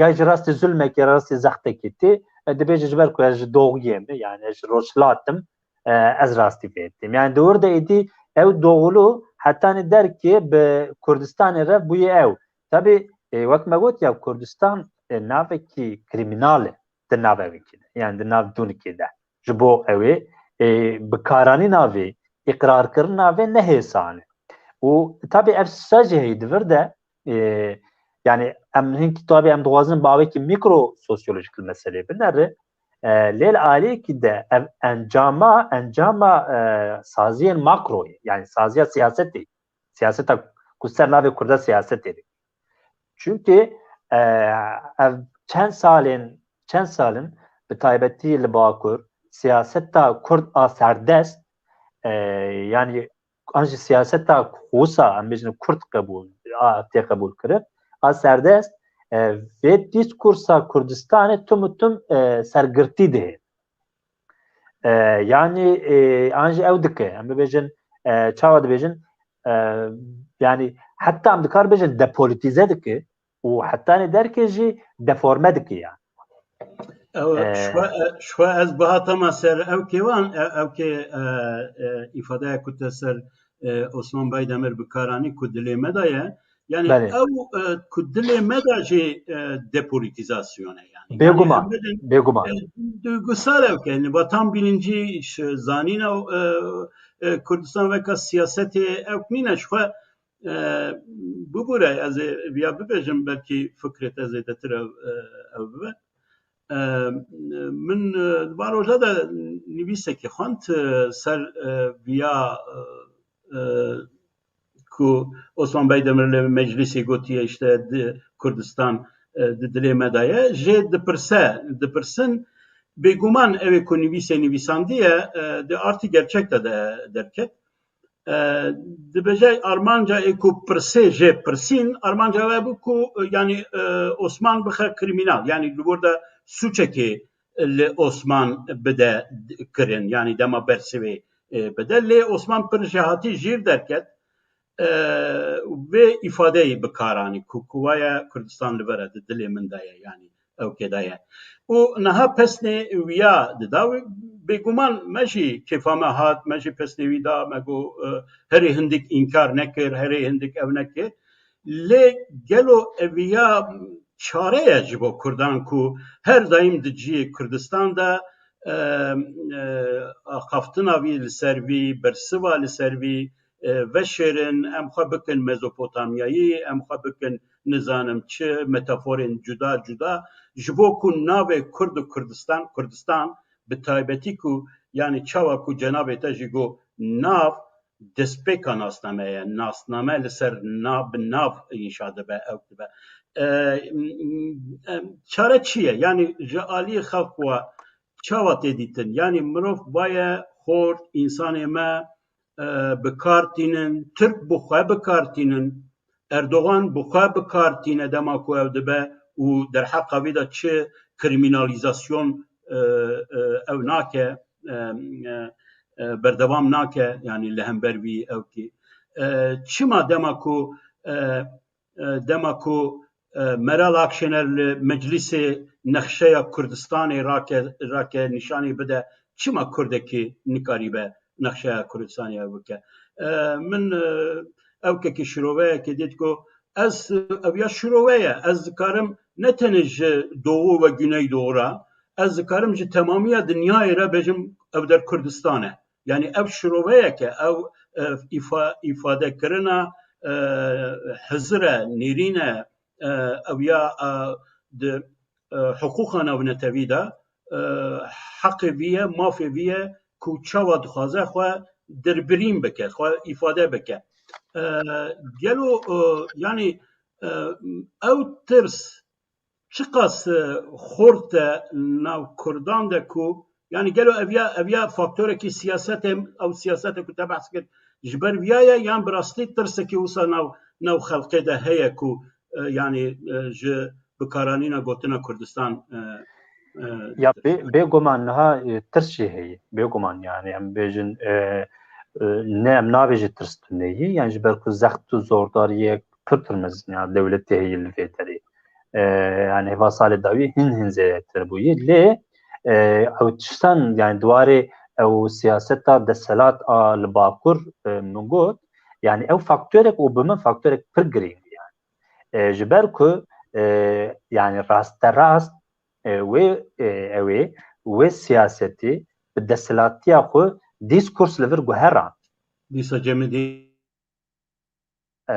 ya jî rastî zulmekê, rastî zextekî tê. E, dibêje ji ber ku ez ji doğuyê me, yanî ez ji rojhilat im, e, ez rastî vê têm. Yanî di wir de êdî ew doğulu hetanî derkê bi Kurdistanê re bûye ew. Tabî e, wek me got ya Kurdistan e, navekî krîmînal e di nav ewekî de, yanî di nav dûnikê de. Ji bo ew ê e, bikaranîna vê, îqrarkirina vê ne hêsan e. Û tabî ev sicê heyî di vir de e, yanî em hinkî tabî em dixwazin bi awekî mîkro sosyolojik li meselê bineri. E, lê li aliyekî de ev encama, encama e, saziyên makro ye. Yanî saziya siyasetê, siyaseta ku ser navê Kurda siyasetê dike. Çimkî e, ev çend salên, çend salin bi taybetî li Bakur siyaseta Kurd a serdest e, yanî an jî siyaseta wisa em bêjin Kurd qebûl, a, tê qebûl kirin, a serdest e, vê dîskursa Kurdistanê tim û tim e, sergirtî dihê. E, yanî e, an jî ew dike, em bibêjin e, çawa dibêjin, e, yanî heta em dikar bêjin depolitîze dike û hetanî derkê jî deforme dike yanî. Ew, Ee, ji xwe, e, ji xwe ez bihatama ser ew kêwan, e, ew kê, e, e, îfadeya ku te ser, e, Osman Baydemir bi kar anî ku dilê me de ye. Yani Belê. ew, e, ku dilê me de jî, e, depolitîzasyon e yani. Bêguman, Yani em bêguman. bêguman. E, duygusal ew ke, yani vatan bilinci, ş-, zanîna, e, e, Kurdistan weka siyasetê ew nîne ji xwe, e, bibûre, ez ê viya bibêjim, belkî fikrê te zêdetir ew, e, ew bibe. E, min, e, di van roja de nivîsekê xwend, e, ser, e, viya, e, e, ku Osman Baydemir li meclisê gotiye, işte, di Kurdistan, e, di dilê me de ye. Jê dipirse, dipirsin, bêguman ew ê ku nivîsê nivîsandiye, e, di artî gerçek de, de derket. E, dibêje armanca ê ku pirsê jê pirsîn, armanca we bû ku, e, yanî, e, Osman bixe krîmînal, yanî li wir de sûçekê li Osman bide kirin, yanî dema bersivê, e, bide. Lê Osman pir jêhatî jîr derket, e, vê îfadeyê bi kar anî ku, ku waya Kurdistan li vir e, di dilê min de ye, yanî ew kê de ye. Û niha pesnê wiya dida, bêguman me jî kêfa me hat, me jî pesnê wî da, me got, e, herê hindik înkar nekir, herê hindik ev nekir. Lê gelo eviya çare ye ji bo Kurdan ku her daîm di cihê Kurdistan de, e, e, axaftina vî li ser vî, bersiva li ser vî, e, veşêrin, em xwe bikin Mezopotamyayî, em xwe bikin nizanim çi, metaforên cuda cuda, ji bo ku navê Kurd û Kurdistan, Kurdistan bi taybetî ku, yanî çawa ku cenabê te jî got, nav destpêka nasname ye, nasname li ser na-, bi nav înşa dibe, ew dibe. E, m-, m-, em, çare çi ye? Yanî ji aliyê xelk we çawa tê dîtin? Yanî mirov baye xort, însanê me, e, bi kar tînin, Tirk bi xwe bi kar tînin, Erdogan bi xwe bi kar tîne dema ku ew dibe û derheqa vî de çi krîmînalîzasyon, e, e, ew nake, e, e, e, berdewam nake, yanî li hember vî ew kî. E, çima dema ku, e, e, dema ku, e, Meral Akşener li meclisê nexşeya Kurdistanê rake, rake nîşanî bide, çima Kurdekî nikarîbe nexşeya Kurdistanê ew bike? E, min, e, ew kekî şiroveyekê dît ku ez, ev ya şirove ye, ez dikarim ne tenê ji Doğu ve Güneydoğu re, ez dikarim ji temamiya dinyayê re bêjim ev der Kurdistan e. Yani ev şiroveyeke, ev, e, îfa-, îfadekirina, e, hizir e, nêrîn e, e, ev ya, e, di, e, hiqûqa navnetewî de, e, heqê vî ye, mafê vî ye ku çawa dixwaze xwe dirbirîn bike, xwe îfade bike. E, gelo, e, yani, e, ew tirs çiqas, e, xort e nav Kurdan de ku, yani gelo ev ya, ev ya faktorekî siyasetê, ew siyasete ku te behs kir, ji ber viya ye, yan bi rastî tirsekî wisa nav, nav xelkê de heye ku, e, yanî, e, ji bikaranîna gotina Kurdistan, e, e, Ya bê, bêguman niha, e, tirs jî heye. Bêguman, yani, em bêjin, e, e, ne, em nabêjin tirs tune ye, yani ji ber ku zext û zordariyek pir pir mezin ya dewletê heye li vê derê. E, yani hêva salê dawî hin hin zêdetir bûye. Lê, e, ew tiştan, yani di warê ew siyaseta desthilat a li Bakur, e, min got, yani ew faktorek û bi min faktorek pir girîng e, yani. E, ji ber ku, e, yani rasterast, e, wê, e, ew ê, wê siyasetî bi desthilatiya xwe dîskurs li vir guherand. Dîsa cemidî. E,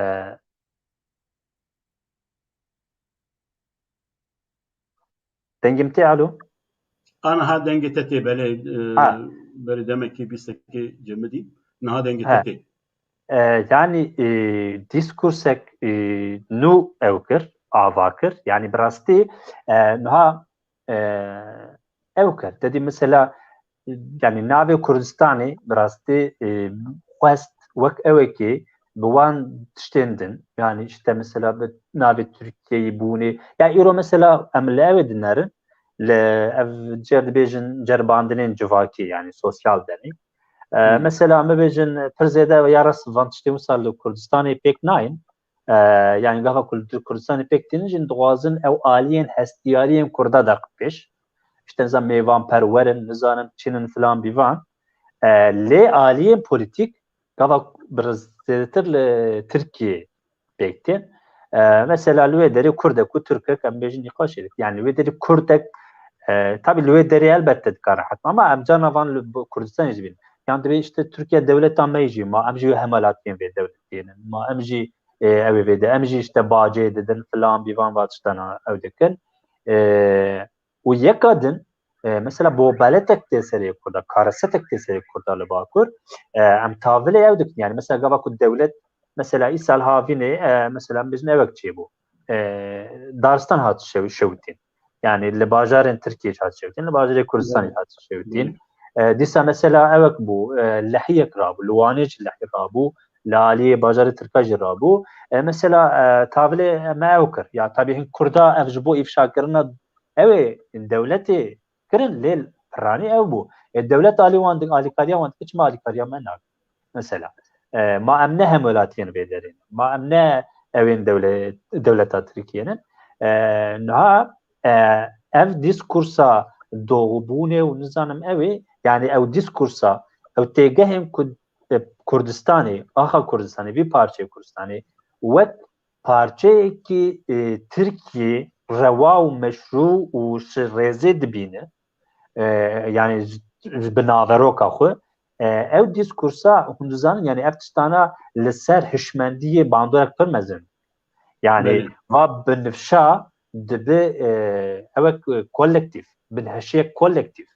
Dengê min tê, alo? Aniha dengê te tê, belê, e, Ha. Berê demekî bîstekî cemidî. Niha dengê He. te tê. E, yani, e, dîskursek, e, nû ew kir, ava kir. Yani bi rastî, e, niha, e, ew kir. Te dî mesela, yani navê Kurdistanê bi rastî, e, xwest wek ewekî bi wan tiştên din. Yani işte mesela bi navê Tirkiyeyê bûnê. Ya îro mesela em li ewê dinerin, li ev cer dibêjin ceribandinên civakî, yani sosyal denî. E, Hmm. Mesela em bibêjin pir zêde ya rast van tiştên wisa li Kurdistanê pêk nayên. E, Yani gava ku li Kurdistanê pêk tînin jî dixwazin ew aliyên hestiyariyên Kurda derxin pêş. İşte nizam mêvan perwerin, nizanim çinin filan bîvan. E, lê aliyên polîtîk gava bi zêdetir li Tirkiyê pêk tên. E, mesela li wê derê Kurdek û Tirkek em bêjin nîqaşê dik. Yani li wê derê Kurdek, e, tabii li wê derê elbette dikare hetma ama em carna van li Kurdistanê jî bînin. Yani dibê işte Tirkiye dewleta me jî ma em jî wê hemalatiyên vê dewletê ne. Ma em jî, e, ew ê vê de, em jî işte bacê didin filan bîvan va tiştana ew dikin. E, û yeka din, e, mesela bobeletek tê serê Kurda, karesetek tê serê Kurda li Bakur, e, em tavilê ew dikin. Yani mesela gava ku dewlet, mesela îsal havînê, e, mesela em bêjin ewek çêbû. E, Daristan hat şew-, şewitîn. Yani li bajarên Tirkiyê hat şewitîn, li bajarê Kurdistanê hat şewitîn. E, dîsa mesela ewek bû, e, lehiyek rabû, li Wanê jî lehî rabû, li aliyê bajarê Tirka jî rabû. E, mesela, e, tavilê me ew kir. Ya tabî hin Kurda ev ji bo îfşakirina ew ê dewletê kirin, lê piranî ew bû. Ê, dewlet alî wan dik-, alîkariya wan dike, çima alîkariya me nake? Mesela, e, ma em ne hemwelatiyên vê derê ne. Ma em ne ewên dewle-, dewleta Tirkiyê ne. E, niha, e, ev diskursa doğubûnê û nizanim ew ê, yani ew diskursa, ew têgehên ku, e, Kurdistanê, axa Kurdistanê, vî parçeyê Kurdistanê, wek parçeyekî, e, Tirkiyê rewa û meşrû û ji rêzê dibîne, e, yani ji, ji bi naveroka xwe, e, ew diskursa hûn dizanin, yani ev tiştana li ser hişmendiyê bandorek pir mezin. Yani Belê. Va binivşa dibi, e, ewek, e, kolektîf, binhişiyek kolektîf.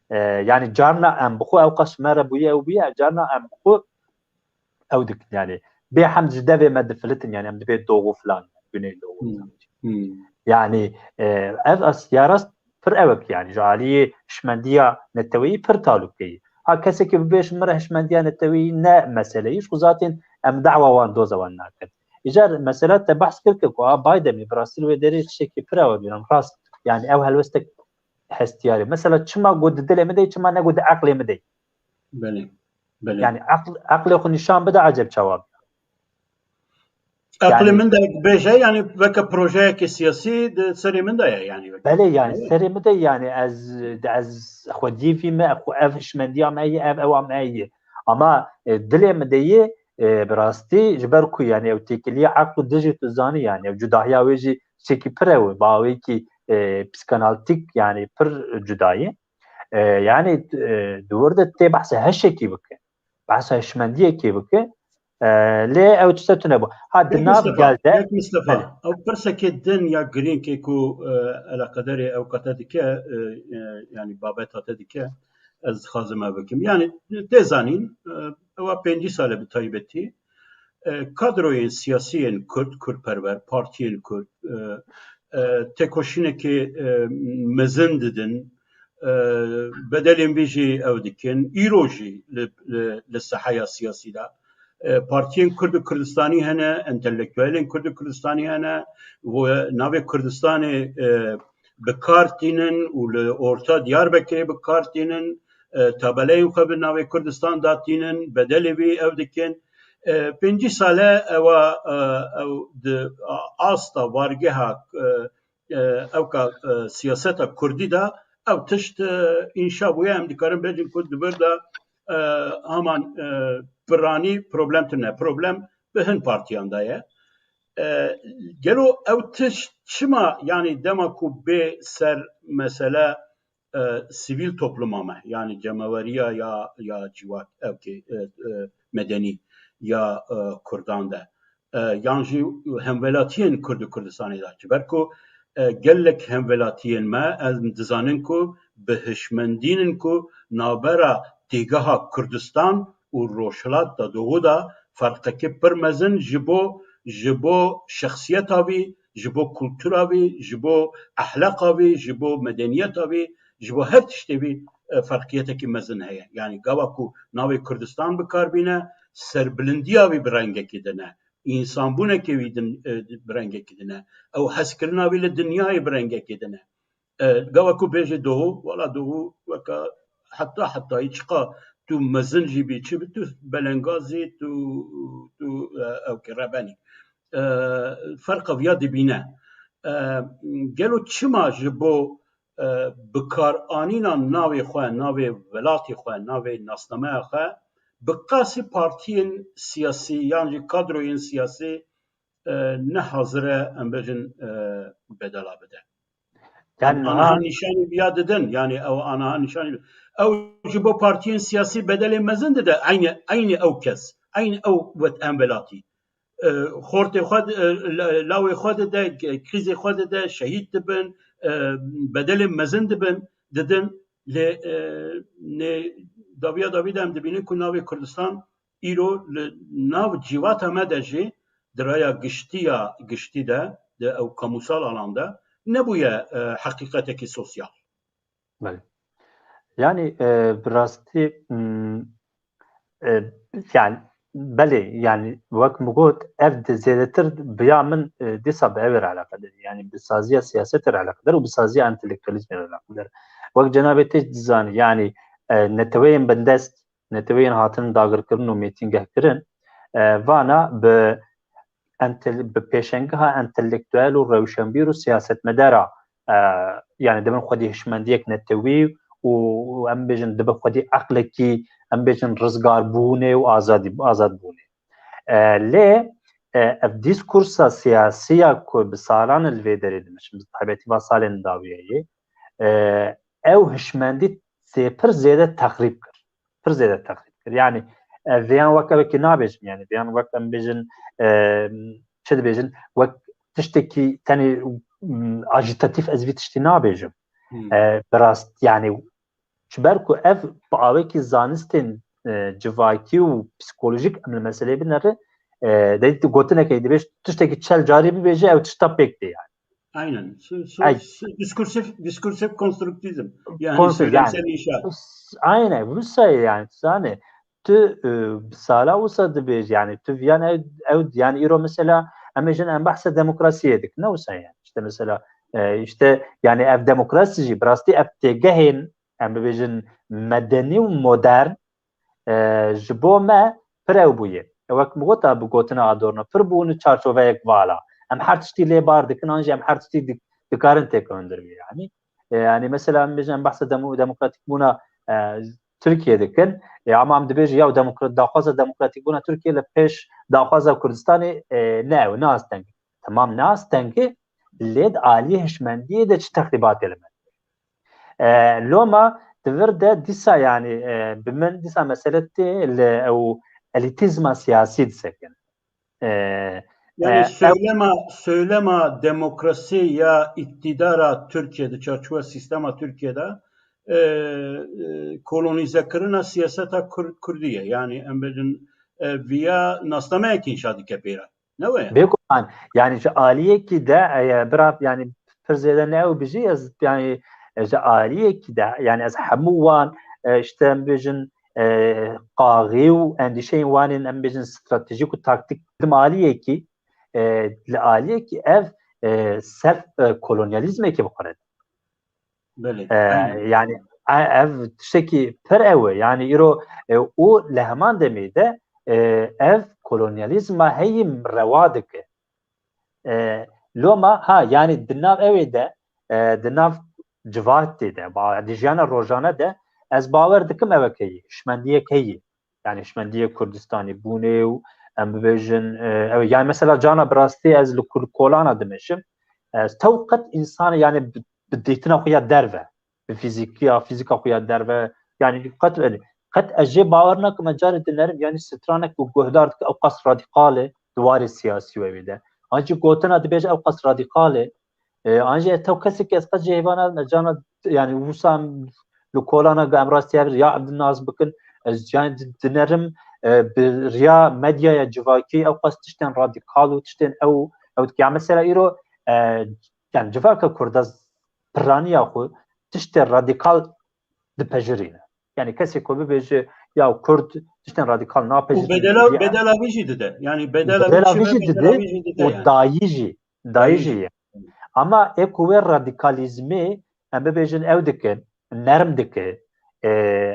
E, yani carna em bi xwe ew qas ji me re bûye ew bûye, carna em bi xwe ew dikin, yani bê hem ji devê me difilitin, yani em dibê doğu filan, güneydoğu. Hmm. Hmm. Yani, e, ev as-, ya rast pir ewek, yani ji aliyê hişmendiya neteweyî pir talûkeyî. Ha kesekî bibêj min re hişmendiya neteweyî ne meseleyî, ji xwe zaten em dawa wan doza wan nakin. Îcar mesela te behs kir ke ku a Bidenê bi rastî li wê derê tiştekî pir ew bînin rast. Yani ew helwestek hestiyarê. Mesela çima got di dilê min de, çima negot di eqlê min de? Belê. Belê. Yani eql, eqlê xwe nîşan bide, eceb çawa bî? Eqlê Yani min de bêje, yani weke projeyeke siyasî di serê min de ye, yani. Belê, yani Evet. Serê min de, yani ez, ez xwediyê vî me, xwe ev hişmendiya me ye, ev ewa me ye. Ama, e, dilê min de ye, e, bi rastî, ji ber ku yani ew têkiliya eql û dil jî tu zanî, yani ew cudahiya wê jî tiştekî pir ew, bawêkî, e, psîkanalîtîk, yani pir cuda ye. E, yani, e, di wir de tê behsa heşekî bike. Behsa hişmendiyekê bike. E, lê ew tişte tune bû. Ha, di Kek nav Mistefa, gel de Kek Mistefa, Belê. Ew pirsekê din ya girîng ê ku, e, eleqederê ew qate dike, e, e, yani babeta te dike, ez dixwazim ev bikim. Yani tê zanîn, e, ewa pêncî sal e bi taybetî, e, kadroyên siyasiyên Kurd, Kurdperwer, partiyên Kurd, e, e, têkoşînekê, e, mezin didin, e, bedelên vî jî ew dikin. Îro jî li, li, li seheya siyasî de, E, partiyên Kurd û Kurdistanî hene, entelektuelên Kurd û Kurdistanî hene, û navê Kurdistanê, e, bi kar tînin û li orta Diyarbekirê bi kar tînin, e, tabeleyên xwe bi navê Kurdistan datînin, bedelê vî ew dikin. E, pêncî sale ewa, e, ew di asta wargeha, e, e, ewka, e, siyaseta kurdî de ew tişt, e, înşa bûye, em dikarin bêjin ku di vir de, e, heman, e, piranî problem tune. Problem bi hin partiyan de ye. E, gelo ew tişt çima, yanî dema ku bê ser mesele, e, sivîl topluma me, yanî cemaweriya ya, ya civak, ewkê, e, e, medenî ya, e, Kurdan de, e, yan jî hemwelatiyên Kurd û Kurdistanê de. Ji ber ku, e, gelek hemwelatiyên me, em dizanin ku bi hişmendîn in ku navbera têgeha Kurdistan û Rojhilat de, Doğu de ferqekî pir mezin ji bo, ji bo şexsiyeta vî, ji bo kultura vî, ji bo ehlaqa vî, ji bo medeniyeta vî, ji bo her tiştê vî, e, ferqiyetekî mezin heye. Yanî gava ku navê Kurdistan bi kar bîne, serbilindiya vî bi rengekî din e, însanbûnekê wî din, e, bi rengekî din e, ew hezkirina wî li dinyayê bi rengekî din e. E, gava ku bêje Doğu, wala Doğu weka heta hetayî çiqa tu mezin jî bî, çi bî, tu belengaz î, tu, tu, e, ew ki rebenî. E, ferqa viya dibîne. E, gelo çima ji bo, e, bikaranîna navê xwe, navê welatê xwe, navê nasnameya xwe bi qasî partiyên siyasî yan jî kadroyên siyasî, e, ne hazir e, em bêjin, e, bedela bide. Yanî Em anaha niha nîşanî viya didin, yanî ew anaha nîşanî, ew ji bo partiyên siyasî bedelê mezin dide, eynî, eynî ew kes, eynî ew wet em welatî. E, xortê xwe di-, e, la-, lawê xwe dide, k-, krîzê xwe dide, şehîd dibin, e, bedelê mezin dibin, didin. Lê, e, nê dawiya dawî de em dibînin ku navê Kurdistan îro li nav civata me de jî di raya giştiya, giştî de, di ew kamusal alan de nebûye, e, heqîqetekî sosyal. Belê. Yanî, e, bi rastî, m, e, yanî, belê, yanî, wek min got, ev di zêdetir bi ya min, e, dîsa bi ev re eleqedar, yanî bi saziya siyasetê re eleqedar û bi saziya entelektuelîzmê re eleqedar. Wek cenabê tê dizanî, yanî, e, neteweyên bindest, neteweyên hatin dagirkirin û mêtingehkirin, e, vana bi entel-, bi pêşengeha entelektuel û rewşenbîr û siyasetmedara, e, yanî dibin xwedî hişmendiyek netewî û, û em bêjin dibe xwedî eqlekî, em bêjin rizgarbûnê û azadî, azadbûnê. E, lê, e, ev dîskursa siyasî ya ku bi salan li vê derê dimeşin, bi taybetî va salên dawiyê yê, e, ew hişmendî zê-, pir zêde texrîb kir. Pir zêde texrîb kir. Yanî, e, vêyan wek evekî nabêjim, yanî vêyan wek em bêjin, e, çi dibêjin, wek tiştekî tenê, m, ajîtatîf ez vî tiştî nabêjim. Hmm. E, bi rast, yanî, ji ber ku ev bi awekî zanistên, e, civakî û psîkolojîk em li meseleyê binerin, e, de gotinekê dibêj, tiştekî çel carî bibêje, ew tişta pêk tê, yanî. Aynen. Su-, su-, Ay. su-, diskursif, diskursif konstruktizm. Yani Konstru-, söylemsel yani. inşa. S-, aynen. Wisa yani, yani tu, e, bi sala wisa dibêj, yani tu viyan ew, ew, yani îro mesela em ê jin em behsa demokrasiyê dikin. Ne wisa yani. İşte mesela, e, işte yani ev demokrasi jî, bi rastî ev têgehên, em bibêjin medenî û modern, e, ji bo me pir ew bûye. E, wek min gota, bi gotina Adorno, pir bûne çarçoveyek vala. Em her tiştî lê bar dikin, an jî em her tiştî dik-, dikarin têkoşîn derve, yanî. E, yanî mesela em bêjin, em behsa demo-, demokratîk bûna, e, Tirkiye dikin. E, ama em dibêjin, ya demokra-, daxwaza demokratîk bûna Tirkiye li pêş daxwaza Kurdistanê, e, ne ew, ne asteng. Temam ne asteng e, lê di aliyê hişmendiyê de çi texrîbatê li me. E, loma di vir de dîsa, yanî, e, bi min dîsa mesele tê li ew elîtîzma siyasî disekine. E, Yani e, ew söylema, söylema demokrasi ya iktidara Türkiye'de, çarçuva sistema Türkiye'de, e, e, kolonize kirina siyaseta Kur-, Kurdiye. Yani em bêjin, e, viya nasnameyek inşa dike pêra. Ne wê? Bêguman, yani ji aliyekî de, e, bira, yani pir zêde ne ew bijî, ez, yani, e, ji aliyekî de, yani ez hemû wan, e, işte, em bêjin, e, qaxî û endîşeyên wan ên, em bêjin, stratejîk û taktîk, di aliyekî, e, li aliyekî ev, e, self, e, kolonyalîzmekî bi xwe re. Belê, E, aynen. Yani, e, ev tiştekî pir ew e. Yani, îro, e, û li heman demê de, e, ev kolonyalîzma heyî rewa dike. E, loma, ha, yani, di nav ewê de, e, di nav civatê de, ba-, di jiyana rojane de, ez bawer dikim ew heye, hişmendiyek heye. Yani, hişmendiyê Kurdistanî bûnê û, em bibêjin, e, ew, yani, mesela, cana bi rastî ez li kul-, kolana dimeşim. Ez tew qet însanê, yani, bi, bi dîtina xwe ya derve, bi fîzîkiya, fîzîka xwe ya derve, yani, qet, qet ez jê bawer nakim, ez carê dinerim, yani, stranek ku guhdar dike, ew qas radîkal e di warê siyasî û ewê de. An jî gotina dibêje ew qas radîkal e, E, an jî ez tew kesekî ez qet jê hêva nadim, ez cana, yani, wisa em li kolana em rastî hev ya em di nas bikin, ez can di-, dinerim, e, bi riya medyaya civakî ew qas tiştên radîkal û tiştên ew, ew dike. Ya mesela îro, e, yani, civaka Kurda piraniya xwe tiştê radîkal dipejirîne. Yani, kesê ku bibêje, ya Kurd tiştên radîkal napejirîne, Û bedela, ya bedela vî jî dide. Yani, bedela vî bedela vî çi be, jî bedela dide vî jî dide û yani. dayî jî, dayî Dayî jî jî. ye. Ama ê ku wê radîkalîzmê, em bibêjin, ew dike, nerm dike, e,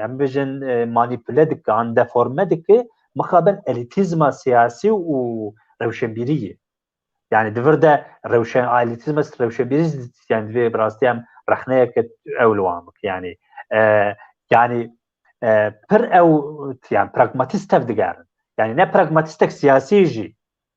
em bibêjin, e, manîpule dike, an deforme dike, mixabin elîtîzma siyasî û rewşenbîrî ye. Yani, di vir de rewşen-, elîtîzma rewşenbîrî, yani, divê bi rastî em rexneyeke ew li wan bike. Yani, e, yani, e, pir ew, yani, pragmatîst tev digerin. Yani, ne pragmatîstek siyasî jî,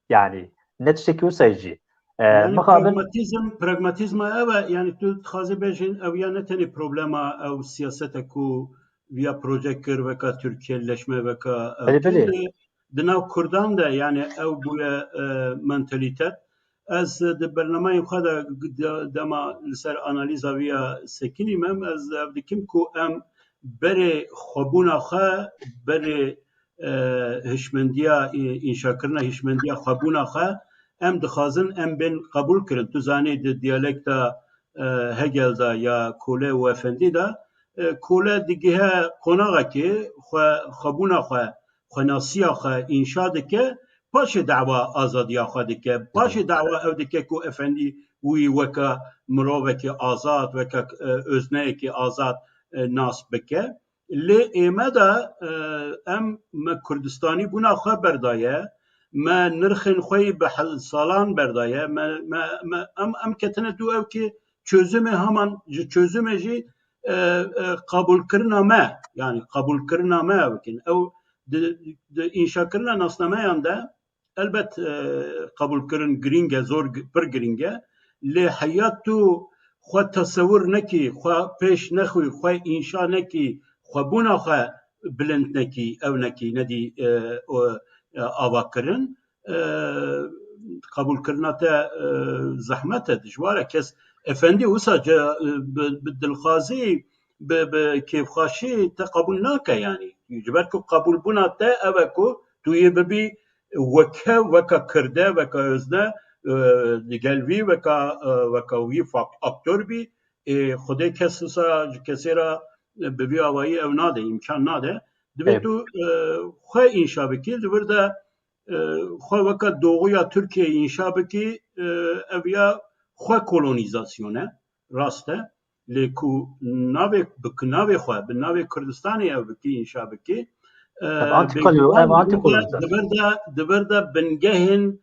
yani, ne tiştekî wisa jî. E, Yani, mixabin pragmatîzm, pragmatîzma ew e, yani, tu dixwazî bêjin, ew ya ne tenê problema ew siyasete ku viya proje kir, weka Tirkiye leşme, weka ew Belê, tê belê. de, di nav Kurdan de, yani, ew bûye, e, mentalîtet. Ez di bernameyên xwe de, de, dema li ser analîza viya sekinî me, ez ev dikim ku em berê xwebûna xwe, berê, e, hişmendiya, e, înşakirina hişmendiya xwebûna xwe, em dixwazin em bên qebûl kirin. Tu zanî di diyalekta, e, Hegel de ya Kole û Efendî de, e, Kole digihe qonaxekê xwe, xwebûna xwe, xwenasiya xwe înşa dike, paşê dawa azadiya xwe dike, paşê dawa ew dike ku Efendî wî weke mirovekî azad, weke, e, özneyekî azad, e, nas bike. Lê ê me de, e, em, me Kurdistanî bûna xwe berdaye, me nirxên xwe yî bi hel-, salan berdaye, me, me, me, em, em ketine dû ew ki çözümê heman ji çözümê jî, e, e, qebûlkirina me, yani qebûlkirina me ew bikin. Ew di, di înşakirina nasnameyan de, elbet, e, qebûlkirin girîng e, zor gi-, pir girîng e. Lê heya tu xwe tesewir nekî, xwe pêş nexwî, xwe înşa nekî, xwebûna xwe bilind nekî, ew nekî, nedî, e, o, e, ava kirin, e, qebûlkirina te, e, zehmet e, dijwar e. Kes efendî wisa ce, e, bi, bi dilxwazî, bi, bi kêfxweşî te qebûl nake yanî. Ji ber ku qebûlbûna te ev e ku tu yê bibî weke, weka kirde, weka özne, e, digel vî, weka, e, weka wî fak-, aktor bî. Ê, Xwedê kes wisa ji kesê re, e, bi vî awayî ew nade, îmkan nade. Divê Ê. tu, e, xwe înşa bikî, li vir de, e, xwe weka doğuya Tirkiyeyê înşa bikî, e, ev ya xwe kolonîzasyon e, rast e. Lê ku navê, bi navê xwe, bi navê Kurdistanê ew bikî, înşa bikî, e, Ev antikolyo-, bêguman ev di vir de, antikolonîzasyon. di vir de, di vir de bingehên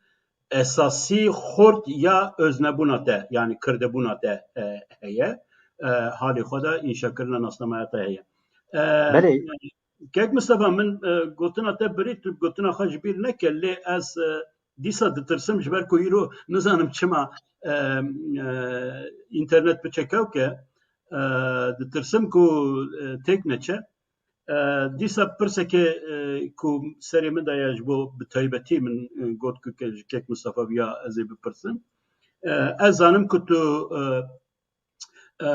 esasî xurt ya öznebûna te, yani kirdebûna te, e, heye. E, halê xwe de înşakirina nasnameya te heye. E, Belê. Kek Mistefa, min, e, gotina te birî, tu gotina xwe ji bîr neke, lê ez, e, dîsa ditirsim ji ber ku îro nizanim çima, e, e, înternet biçe kewke, e, ditirsim ku, e, têk neçe. E, dîsa pirseke, e, ku serê min de ye ji bo bi taybetî min, e, got ku ke-, ji kek Mistefa viya ez ê bipirsim. E, ez zanim ku tu, e, e,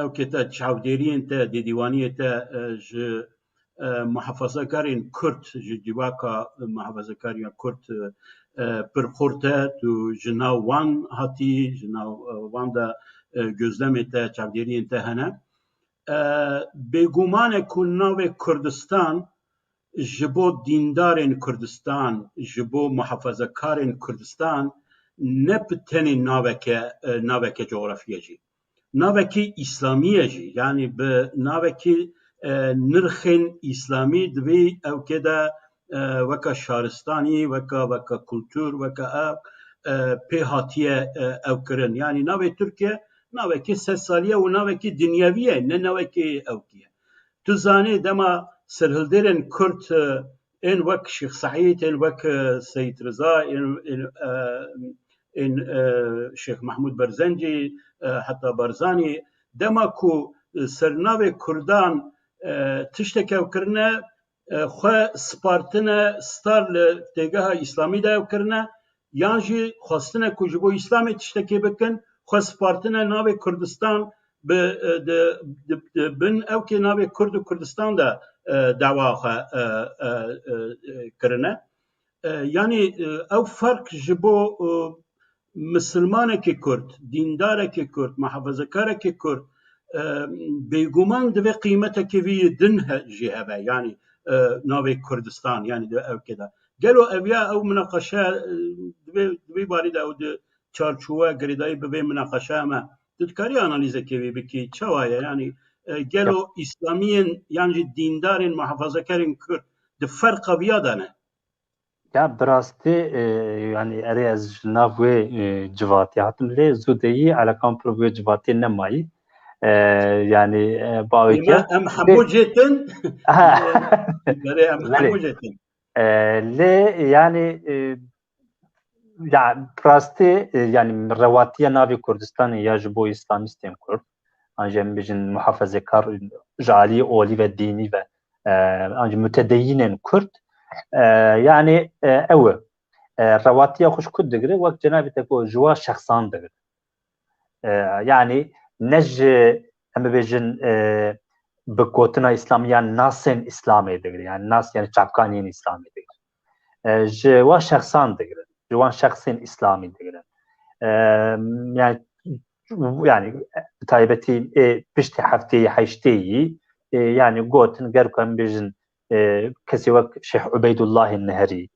ew kê te çavdêriyên te, dê dîwaniyê te, e, ji, e, muhafezekarên Kurd, ji civaka muhafezekariya Kurd, e, e, pir xurt e, tu ji nav wan hatî, ji nav, e, wan de, e, gözlemê te, çavdêriyên te hene. E, bêguman e ku navê Kurdistan ji bo dîndarên Kurdistan, ji bo muhafazekarên Kurdistan ne bi tenê naveke, e, naveke coxrafî ye jî. Navekî îslamî ye jî. Yanî bi navekî, e, nirxên îslamî di vê ewkê de, e, weke şaristanî, weke, weke kultur, weke ev, e, pê hatiye, e, ew kirin. Yanî navê Tirkiye navekî sed salî ye û navekî dinyevî ye, ne navekî ewkî ye. Tu zanî dema serhildêrên Kurd, e, ên wek Şêx Seîd, ên wek, e, Seyîd Riza, ên, ên, e, ên, e, Şêx Mehmûd Berzencî, e, heta Barzanî, dema ku, e, ser navê Kurdan, e, tiştek ew kirine, e, xwe spartine star li têgeha Îslamî de ew kirine, yan jî xwestine ku ji bo Îslamê tiştekê bikin, xwe spartine navê Kurdistan bi, e, di, di, di bin ewkê navê Kurd û Kurdistan de, e, dawa xwe, e, e, e, e, kirine. E, yanî, e, ew ferq ji bo, e, misilmanekî Kurd, dîndarekî Kurd, muhafazekarekî Kurd, e, bêguman divê qîmetekî vî din he-, jî hebe. Yanî, e, navê Kurdistan, yanî di ewkê de. Gelo ev ya ew minaqeşe, e, divê, divê barî de ew di çarçowe girêdayî bi vê minaqeşe me. Tu dikarî analîzekê vî bikî, çawa ye? Yanî, e, gelo Yap. Îslamiyên yan jî dîndarên muhafazekarên Kurd di ferqa viya de ne? Ya, bi rastî, e, yanî erê ez ji nav wê, e, civatî hatim, lê zû de yî eleqam pir bi wê civatî nemayî. E, yanî, e, bawê Ême ke em hemû cêtin. Ha. Erê em Belê. Hemû cêtin. E, lê yanî, e, ya, bi rastî, e, yanî rewatiya navê Kurdistanê ya ji bo îslamîstên Kurd, an jî em bêjin muhafazekar ji aliyê olî ve dînî ve, e, an jî mutedeyînên Kurd, e, yanî, e, ew e. E, rewatiya xwe ji ku digire, wek cenabê te got, ji wan şexsan digire. E, yanî ne ji, em bibêjin, e, bi gotina Îslamî yan nasên Îslamê digire, yanî nas, yanî çavkaniyên Îslamê digire. E, ji wan şexsan digirin, ji wan şexsên Îslamî digirin. E, yanî, yanî, bi taybetî, ê, piştî hefteyê heştê yî, ê, yanî gotin, ger ku em bêjin, e, kesê wek Şêx Ubeydullahê Neherî,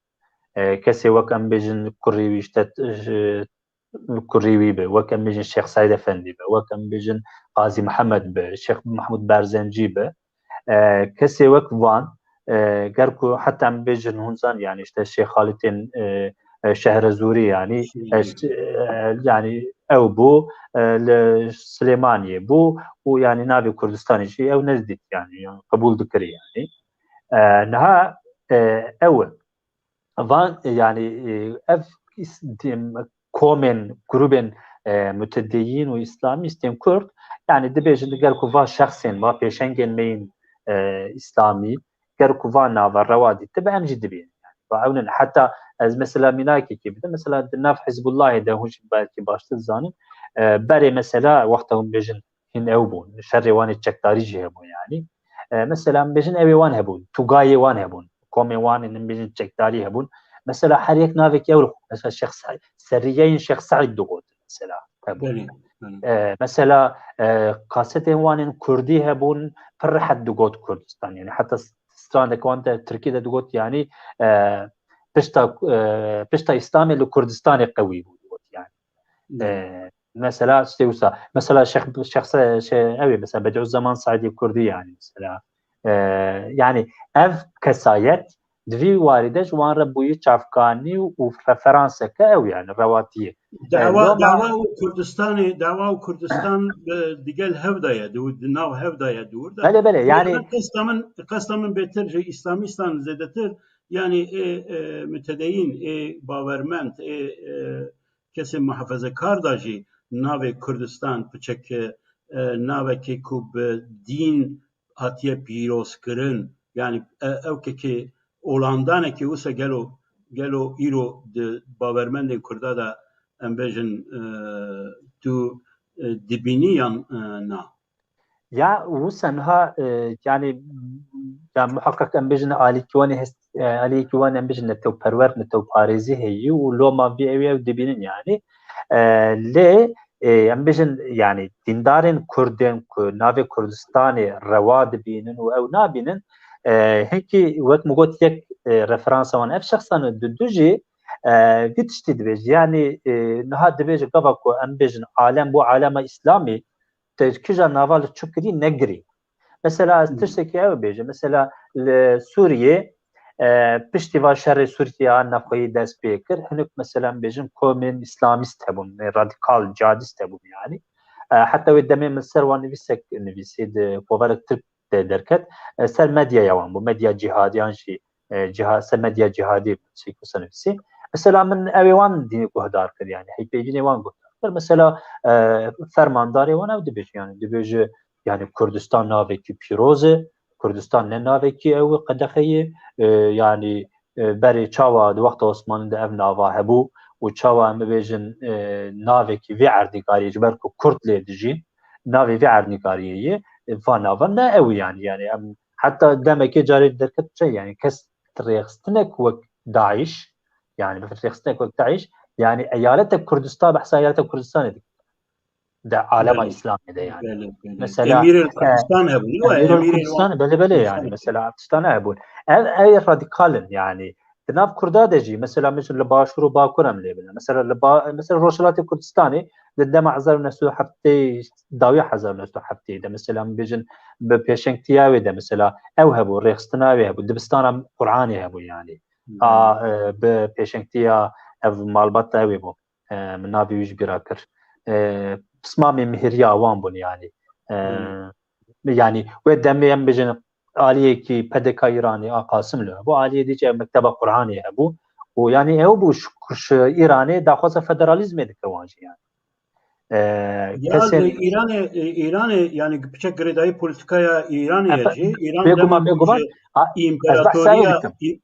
e, kesê wek em bêjin kurê wî işte, e, kurê wî be, wek em bêjin Şêx Seîd Efendî be, wek em bêjin Qazî Mihemed be, Şêx Mehmûd Berzencî be, e, kesê wek van, e, ger ku heta em bêjin hûn zan, yanî işte Şêx Xalitên, e, e, Şehrezûrî, yanî, e, Şehrezûrî. E, yanî ew bû, e, li Silêmaniyê bû û yanî navê Kurdistanê jî ew nezdît, yanî, yanî qebûl dikirî, yanî. E, niha, e, ew e. Van, e, yanî, e, ev is-, di-, komên, grûbên, e, mutedeyîn û îslamîstên Kurd, yanî dibêjin, ger ku va şexsên, va pêşengên me yên, e, îslamî, ger ku va nava rewa dîtibe, em jî dibînin. Yanî, va ew ne. Heta ez mesela mînakekê bidim, mesela di nav Hizbullahê de hûn jî belkî baştir dizanin, e, berê mesela wexta hûn bêjin, hîn ew bûn. Şerê wan ê çekdarî jî hebûn yanî. E, mesela, em bêjin ew ê wan hebûn, tugayê wan hebûn, komê wan ên, em bêjin çekdarî hebûn. Mesela, her yek navekî ew li xwe, mesela, Şêx Seîd, seriyeyên Şêx Seîd digot, mesela, hebûn. Belê, belê. E, mesela, e, kasetên wan ên kurdî hebûn, pir rehet digot Kurdistan, yanî heta strandek wan de tirkî de digot, yanî, e, pişta, e, pişta Îslamê li Kurdistanê qewî bû, digot, yanî. Belê. E, Mesela, işte, wisa, mesela Şêx, Şêx Se-, şey, ew ê, mesela Bedîuzzeman Seîdê Kurdî, yanî, mesela. E, yanî, ev kesayet di vî warî de ji wan re bûyî çavkanî û referanseke ew, yanî, rewatiyê. Dawa, e, loma dawa û Kurdistanê, dawa û Kurdistan, e, digel hev de ye, di, di nav hev de ye, di wir de. Belê, belê, yanî qesta min, qesta min bêtir ji îslamîstan zêdetir, yanî, ê, e, mutedeyîn, ê bawermend, ê, e, kesên muhafazekar de jî navê Kurdistan piçek, e, navekê ku bi dîn hatiye pîrozkirin, yanî, e, ew kekê olandanekê wisa gelo, gelo îro di bawermendên Kurda de em bêjin, e, tu, e, dibînî yan, e, na? Ya, wisa niha, e, yanî, ya muheqeq em bêjin alîkî wan ê hest-, e, alîkî wan em bêjin netewperwer, netewparêzî heyî û loma vî ew ê ew dibînin yanî. E, lê, e, em bêjin, yani dîndarên Kurd ên ku navê Kurdistanê rewa dibînin û ew nabînin, e, hinkî wek min got, yek, e, referansa wan ev şexsan in, dudu jî, e, vî tiştî dibêje. Yani, e, niha dibêje gava ku em bêjin alem bû alema Îslamî, te kîja nava li çi kirî negirî. Mesela ez tiştekî ew bêjim. Mesela li Sûriyê, e, piştî va şerê Sûriya navxweyî dest pê kir, hinek mesela em bêjin komên îslamîst hebûn, e, radîkal, cihadîst hebûn yani. E, heta wê demê min ser wan nivîsek nivîsî di kovarek Tirk de derket. E, ser medyaya wan bû, medya cihadiyan jî, e, ciha-, ser medya cihadî çêkirse nivîsî. Mesela min ew ê wan dî guhdar kir yani, heypeyvînê wan guhdar kir. Mesela, e, fermandarê wan ew dibêje yani, dibêje yani Kurdistan navekî pîroz e, Kurdistan ne navekî ew qedexeyê, e, yani, e, berê çawa di wexta Osmanî de ev nava hebû û çawa em bibêjin, e, navekî vê erdnîgariyê ji ber ku Kurd lê dijîn, navê vê erdnîgariyê ye, e, va nava ne ew yani, yani em heta demekê carê derket çi yani kes rêxistinek wek DAIŞ, yani rêxistinek wek DAIŞ, yani eyalete Kurdistan, behsa eyalete Kurdistanê dike. De alema Belê. Îslamê de yani. Belê, belê. Mesela, Emîrê e, Pakistan hebûn, ne wa? Emîrê Emîrê Kurdistan, belê, belê yani. Kurdistan. Mesela Pakistan hebûn. Ev, ev radikal in yani. Di nav Kurda de jî, mesela, mesela li Başûr û Bakur em lê bine. Mesela li ba-, mesela Rojhilatê Kurdistanê di dema hezar û neh sed û heftê, dawî hezar û neh sed û heftê de, mesela, em bêjin bi pêşengtiya wê de, mesela, ew hebû, rêxistina wê hebû, dibistana Qur'anê hebû yani. Hmm. A, e, bi pêşengtiya ev malbata wê bû. E, min navê wî ji bîra kir. E, pismamê mihiriya wan bûn yani. E, Hmm. yani wê demê em bijin aliyekî P D K Îranê a Qasimlo hebû, aliyê dî jî Mekteba Qur'anê hebû. Û yani ew bû ji, ji Îranê daxwaza federalîzmê dike wan jî yani. E, Ya kesên di Îranê, e, Îranê yani piçek girêdayî polîtîkaya Îranê ye Efe-, jî. Îran bêguman, dema ku bêguman, jî a, ez behsa wê împaratoriya dikim. Î-,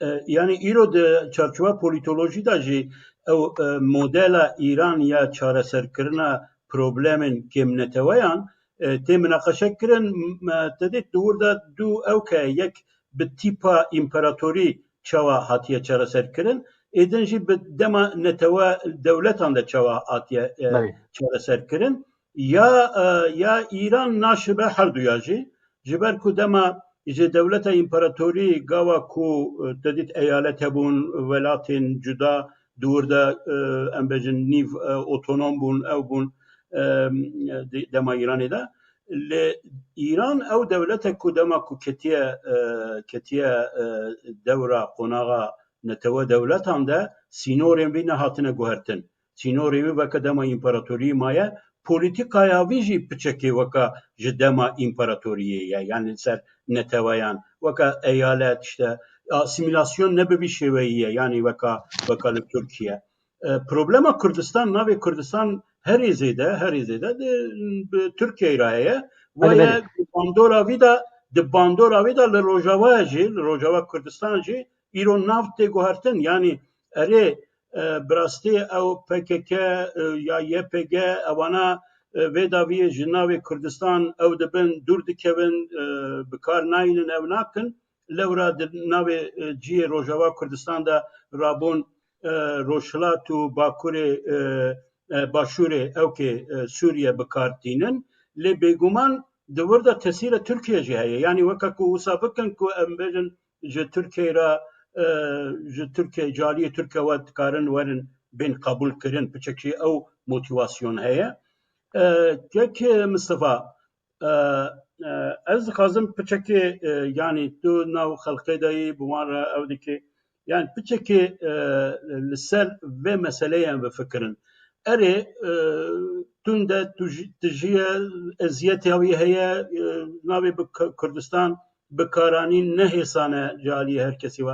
E, yani îro di çarçowa polîtolojî de jî ew, e, modela Îran ya çareserkirina problemên kêmneteweyan, e, tê minaqeşe kirin. M-, te dît di wir de du ewk heye, yek bi tîpa împaratorî çawa hatiye çareserkirin, ê din jî bi dema netewe dewletan de çawa hatiye, e, Belê. çareserkirin. Ya, e, ya Îran naşibe herduya jî, ji ber ku dema ji dewleta împaratorî gava ku, e, te dît eyalet hebûn, welatên cuda di wir de, e, em bêjin nîv, e, otonom bûn, ew bûn, e, di-, dema Îranê de. Li Îran ew dewlete ku dema ku ketiye, e, ketiye, e, dewra qonaxa netewe dewletan de sînorên vî nehatine guhertin. Sînorê wî weke dema împaratoriyê maye, polîtîkaya wî jî piçekê weke ji dema împaratoriyê ye, yani li ser neteweyan, weke eyalet, işte, asîmîlasyon ne bi vî şêweyî ye, yani weke, weke li Tirkiye. E, problema Kurdistan, navê Kurdistan herî zêde, herî zêde di, bi Tirkiyeyê re heye. Belê, Weye belê. Di bandora vî de, di bandora vî de li Rojava jî, li Rojava Kurdistan jî îro nav tê guhertin. Yani erê, e, bi rastî ew P K K, e, ya Y P G, ewana, e, vê daviyê ji navê Kurdistan ew dibin, dûr dikevin, e, bi kar nayînin, ew nakin. Lewra di navê, e, cihê Rojava Kurdistan de rabûn, e, Rojhilat û Bakurê, e, e, Başûrê ewkê, e, Sûriye bi kar tînin. Lê bêguman di wir de tesîra Tirkiye jî heye. Yani weke ku wisa bikin ku em bêjin ji Tirkiyeyê re, e, ji Tirkiye, caliyê Tirkiye we dikarin werin bên qebûl kirin, piçek jî ew motîvasyon heye. E, kek Mistefa, e, e, ez dixwazim piçekê, e, yani tu nav xelqê de yî, bi wan re ew dikê. Yani piçekê, e, li ser vê meseleyê em bifikirin. Erê, e, tun de tu ji-, tu jiye, eziyetê wî heye, e, navê bi K-, Kurdistan bikaranîn ne hêsan e ji aliyê her kesî ve.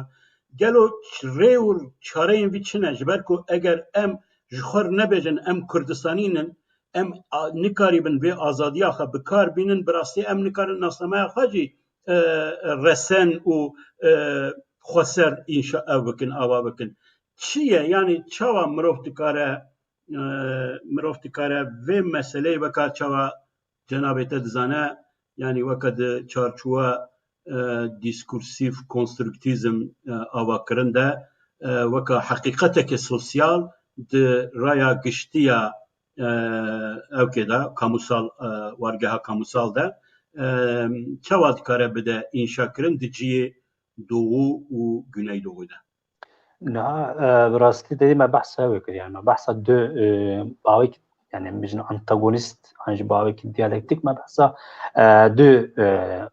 Gelo rê û çareyên vî çi ne? Ji ber ku eger em ji xwe re nebêjin em Kurdistanî nin, em a-, nikarîbin vê azadiya xwe bi kar bînin, bi rastî em nikarin nasnameya xwe jî, e, resen û, e, xweser înşa ev bikin, ava bikin. Çi ye? Yani çawa mirov dikare, e, mirov dikare vê meseleyê weka çawa cenabê te dizane, yani weke di çarçowa, e, dîskursîf, konstruktîzm, e, avakirin de, e, weke heqîqeteke sosyal di raya giştî ya e, ewkê de, kamusal, e, wargeha kamusal de, e, çawa dikare bide înşa kirin di cihê Doğu û Güneydoğu de? Niha, e, bi rastî derî me behsa ew kir, yani me behsa du, e, bawek, yani em bijin antagonîst, an jî bawekî diyalektîk me behsa, e, du, e,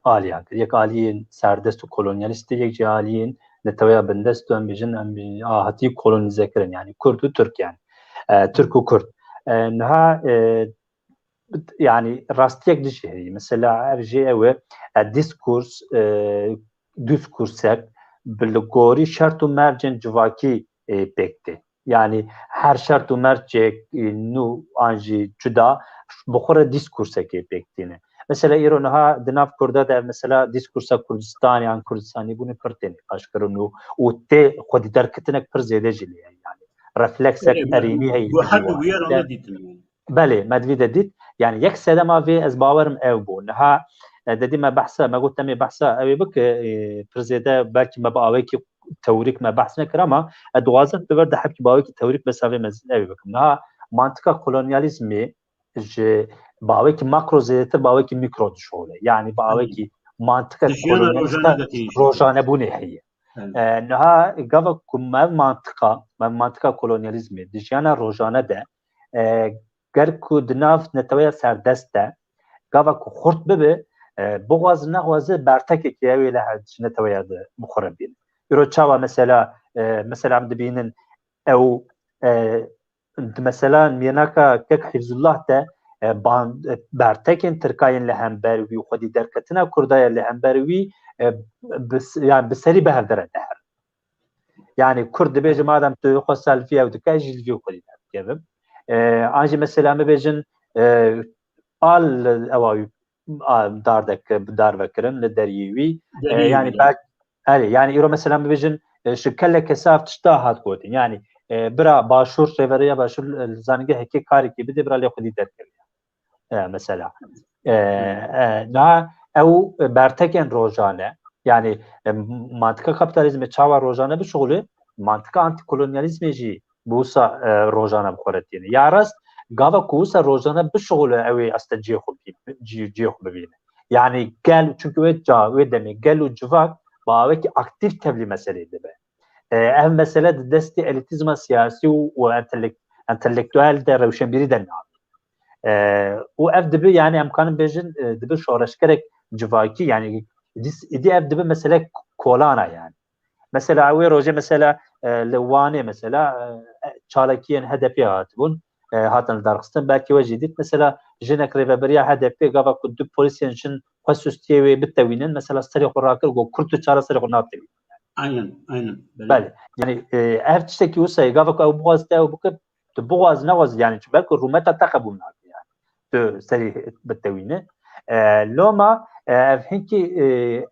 aliyan kir. Yek aliyên serdest û kolonyalîst, yek jî aliyên neteweya bindest û em bijin, em bijin, a, hatî kolonîze kirin, yani Kurd û Tirk yani. E, Tirk û Kurd. E, niha, e, yani rastiyek din jî heye. Mesela ev jê ew e, e, diskurs, e, diskursek bi li gorî şert û mercên civakî, e, pêk tê. Yani her şert û mercek, e, nû an jî cuda bi xwe re diskursekê pêk tîne. Mesela îro niha di nav Kurda de mesela diskursa Kurdistanê an Kurdistanîbûnê pir tê nîqaşkirin û, û tê xwedî derketinek pir zêde jî lê heye. Yani refleksek Erê, erênî heye. Bu her du bûyer dîtin. Belê, me di vî de dît. Yani yek sedema vê ez bawerim ew bû. Niha, e, dedî me behsa, me got demê behsa ew ê bike, e, pir zêde belkî me bi awekî teorîk me behs nekir ama ez dixwazim bi vir de hebkî bi awekî teorîk behsa vê me ew ê bikim. Niha mantika kolonyalîzmê ji bi awekî makro zêdetir bi awekî mîkro dişole. Yani bi awekî mantika kolonyalîsta rojanebûnê heye. E, niha gava ku me mantika, me mantika kolonyalîzmê di jiyana rojane de, e, ger ku di nav neteweya serdest de, gava ku xurt bibe, e, bixwaz nexwaze bertekekê ew ê li her ji neteweya de bi xwe re bîne. Îro çawa mesela, e, mesela em dibînin ew, e, di mesela mînaka kek Hîfzullah de, e, ban-, e, bertekên Tirka yên li hember wî û xwedî derketina Kurda ye li hember wî, e, bi s-, yani bi serî bi hevdere diherin. Yani Kurd dibêje madem tu xwe selfî ew dike, ez jî li vî xwedî derkevim. E, an jî mesela min bêjin, e, al ewa wî, a, dar de ki-, dar vekirin li deriyê wî. E, yani belk-, erê, yani îro mesela min bêjin, e, ji kele kesa ev tişta hat gotin. Yani, e, bira Başûr, Rêveriya Başûr, e, li zanîngehekê karekî bidê, bira lê xwedî derkeve. E, mesela. E, e, niha ew bertekên rojane, yani, e, mantika kapitalizmê çawa rojane bişuxulê, mantika antikolonyalizmê jî bi wisa, e, rojane bi xwe re tîne. Ya rast, gava ku wisa rojane bişuxule ew ê asta cihê xwe bî-, cî-, cihê xwe bibîne. Yani gel, çünkü wê ca, wê demê gel û civak bi awekî aktîf tevlî meselê dibe. E, ev mesele di destê elîtîzma siyasî û, û entelek-, entelektuel de, rewşenbîrî de nabî. E, û ev dibi, yani em kanin bêjin, e, dibi şoreşgerek civakî, yani dis-, îdî ev dibi mesele kolana yani. Mesela wê rojê mesela, e, li Wanê mesela, e, çalakiyên H D P hatibûn, e, hatin lidarxistin. Belkî we jî dît mesela jinek rêveberiya H D P gava ku du polîsên jin xwe sustiyê wê bitewînin, mesela serê xwe rakir, got, Kurd tu çare serê xwe natewînin. Aynen, aynen. Belê. Belê. Yani, e, ev tiştekî wisa ye, gava ku ew bixwazte ew bike, tu bixwaz nexwaz, yani, çi belku rûmeta te qebûl nake, yani. Tu serî bitewîne. E, loma, e, ev hinkî, e,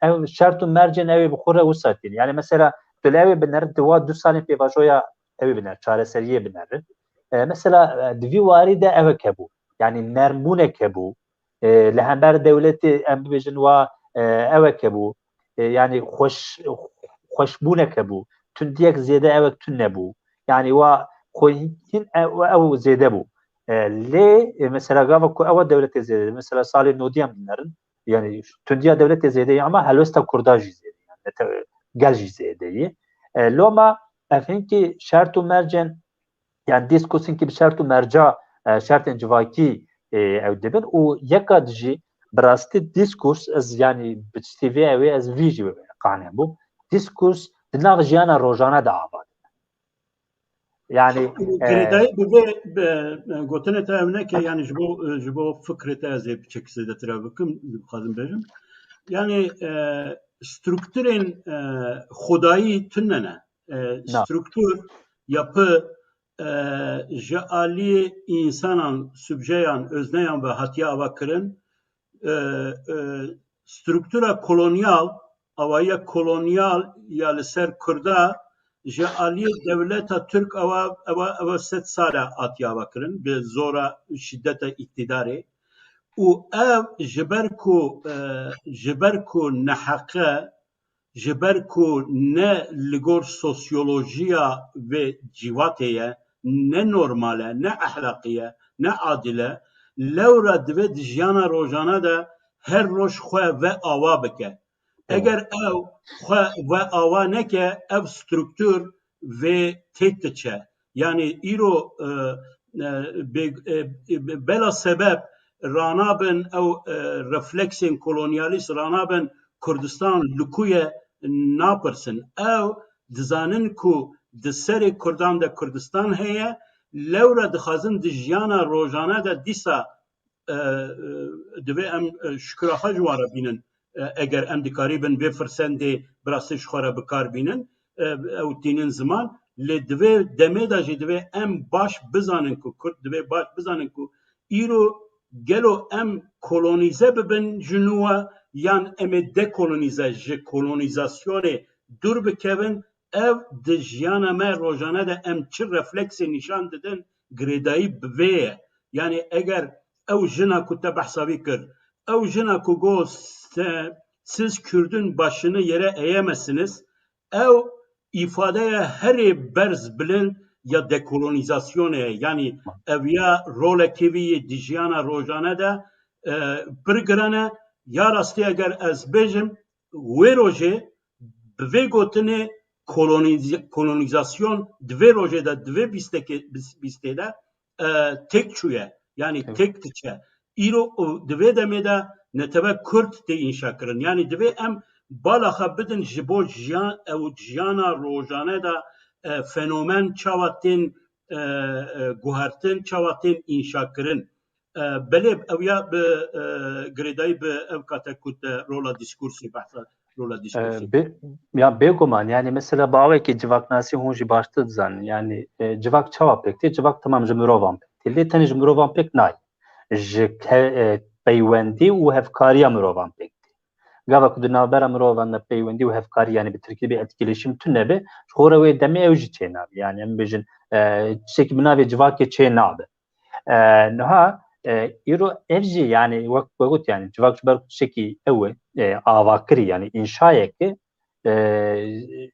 ev şert û mercên ew ê bi xwe re wisa tîne. Yani, mesela, tu li ew ê binerin, tu wa du salên pêvajoya ew ê biner, çareseriyê binerin. E, mesela, e, di vî warî de ewek hebû. Yani, nermbûnek hebû. E, li hember dewletê, em bibêjin wa, e, ewek hebû. E, yani, xweş, xweşbûnek hebû. Tundiyek zêde ewek tund nebû. Yani, wa xwe hîn, e, ew zêde bû. E, lê, e, mesela, gava ku ewa dewletê zêde, mesela, salê nodî em dinerin, yani, tundiya dewletê zêde ye, ama helwesta Kurda jî zêde ye, yani, te-, gel jî zêde ye. E, loma, ev hinkî şert û mercên, yani, diskursên ki bi şert û merca, e, şertên civakî, e, ew dibin û yeka dijî bi rastî diskurs, ez, yani, bi tiştê vê ew ê ez vî jî qane bûm. Diskurs di nav jiyana rojane de ava dibe. Yani, û, e, girêdayî bi vê, bi, e, gotinê te ew neke, yani ji bo, e, ji bo fikrê te ez ê piçek zêdetir ev bikim, dixwazim bêjim. Yani, e, strukturên, e, xwedayî tune ne. E, na. Struktur, yapı, e, ji aliyê însanan, subjeyan, özneyan ve hatiye ava kirin. E, e, struktura kolonyal, awayiya kolonyal ya li ser Kurda ji aliyê dewleta Tirk ewa, ewa, ewa sed sal e hatiye ava kirin, bi zora şiddeta îktidarê. Û ev ji ber ku, e, ji ber ku neheq e, ji ber ku ne li gor sosyolojiya vê cîvatê ye, ne normal e, ne ehlaqî ye, ne adil e. Lewra divê di jiyana rojane de her roj xwe ve awa bike. Eger ew xwe ve awa neke, ev struktur vê têk diçe. Yani îro, e, e, bê-, e, bela sebeb ranabin ew, e, refleksên kolonyalîst ranabin Kurdistan li ku ye napirsin. Ew dizanin ku di serê Kurdan de Kurdistan heye, lewra dixwazin di jiyana rojane de dîsa, e, e, divê em, e, şikira xwe ji wan re bînin. E, eger em dikarîbin vê firsendê bi rastî ji xwe re bi kar bînin, e, ew tînin ziman, lê di vê demê de jî divê em baş bizanin ku Kurd divê baş bizanin ku îro gelo em kolonîze bibin ji nû ve yan em ê dekolonîze, ji kolonîzasyonê dûr bikevin, ev di jiyana me rojane de em çi refleksê nîşan didin, girêdayî bi vê ye. Yani eger ew jina ku te behsa vî kir, ew jina ku got se-, siz Kürdün başını yere eğemezsiniz, ew îfadeya herê berz bilind ya dekolonîzasyonê ye. Yani ev ya rolekê vî yê di jiyana rojane de, e, pir giran e. Ya rastî eger ez bêjim, wê rojê bi vê gotinê kolonîz-, kolonîzasyon di vê rojê de, di vê bîstekê-, bîs-, bîstê de, e, têk çûye. Yani têk diçe. Îro û di vê demê de netewek Kurd tê înşa kirin. Yani divê em bala xwe bidin ji bo jiyan, ew jiyana rojane de, e, fenomen çawa tên, e, e, guhertin, çawa tên înşa kirin. E, belê ew ya bi, e, girêdayî bi ev kate ku te rola dîskursê behsa rola E, dîskursê. Bê, ya bêguman, yani mesela bi awekî civaknasî hûn jî baştir dizanin. Yani, e, civak çawa pêk tê? Civak temam ji mirovan pêk tê. Lê tenê ji mirovan pêk nayê. Ji ke-, e, peywendî û hevkariya mirovan pêk tê. Gava ku di navbera mirovan de peywendî û hevkarî, yani bi tirkî dibê etkileşim tune be, ji xwe re wê demê ew jî çênabe. Yani em bêjin, e, tiştekî bi navê civakê çênabe. E, niha, e, îro ev jî, yani wek we got, yani civak ji ber ku tiştekî ew e, e, avakirî, yani înşayeke, e,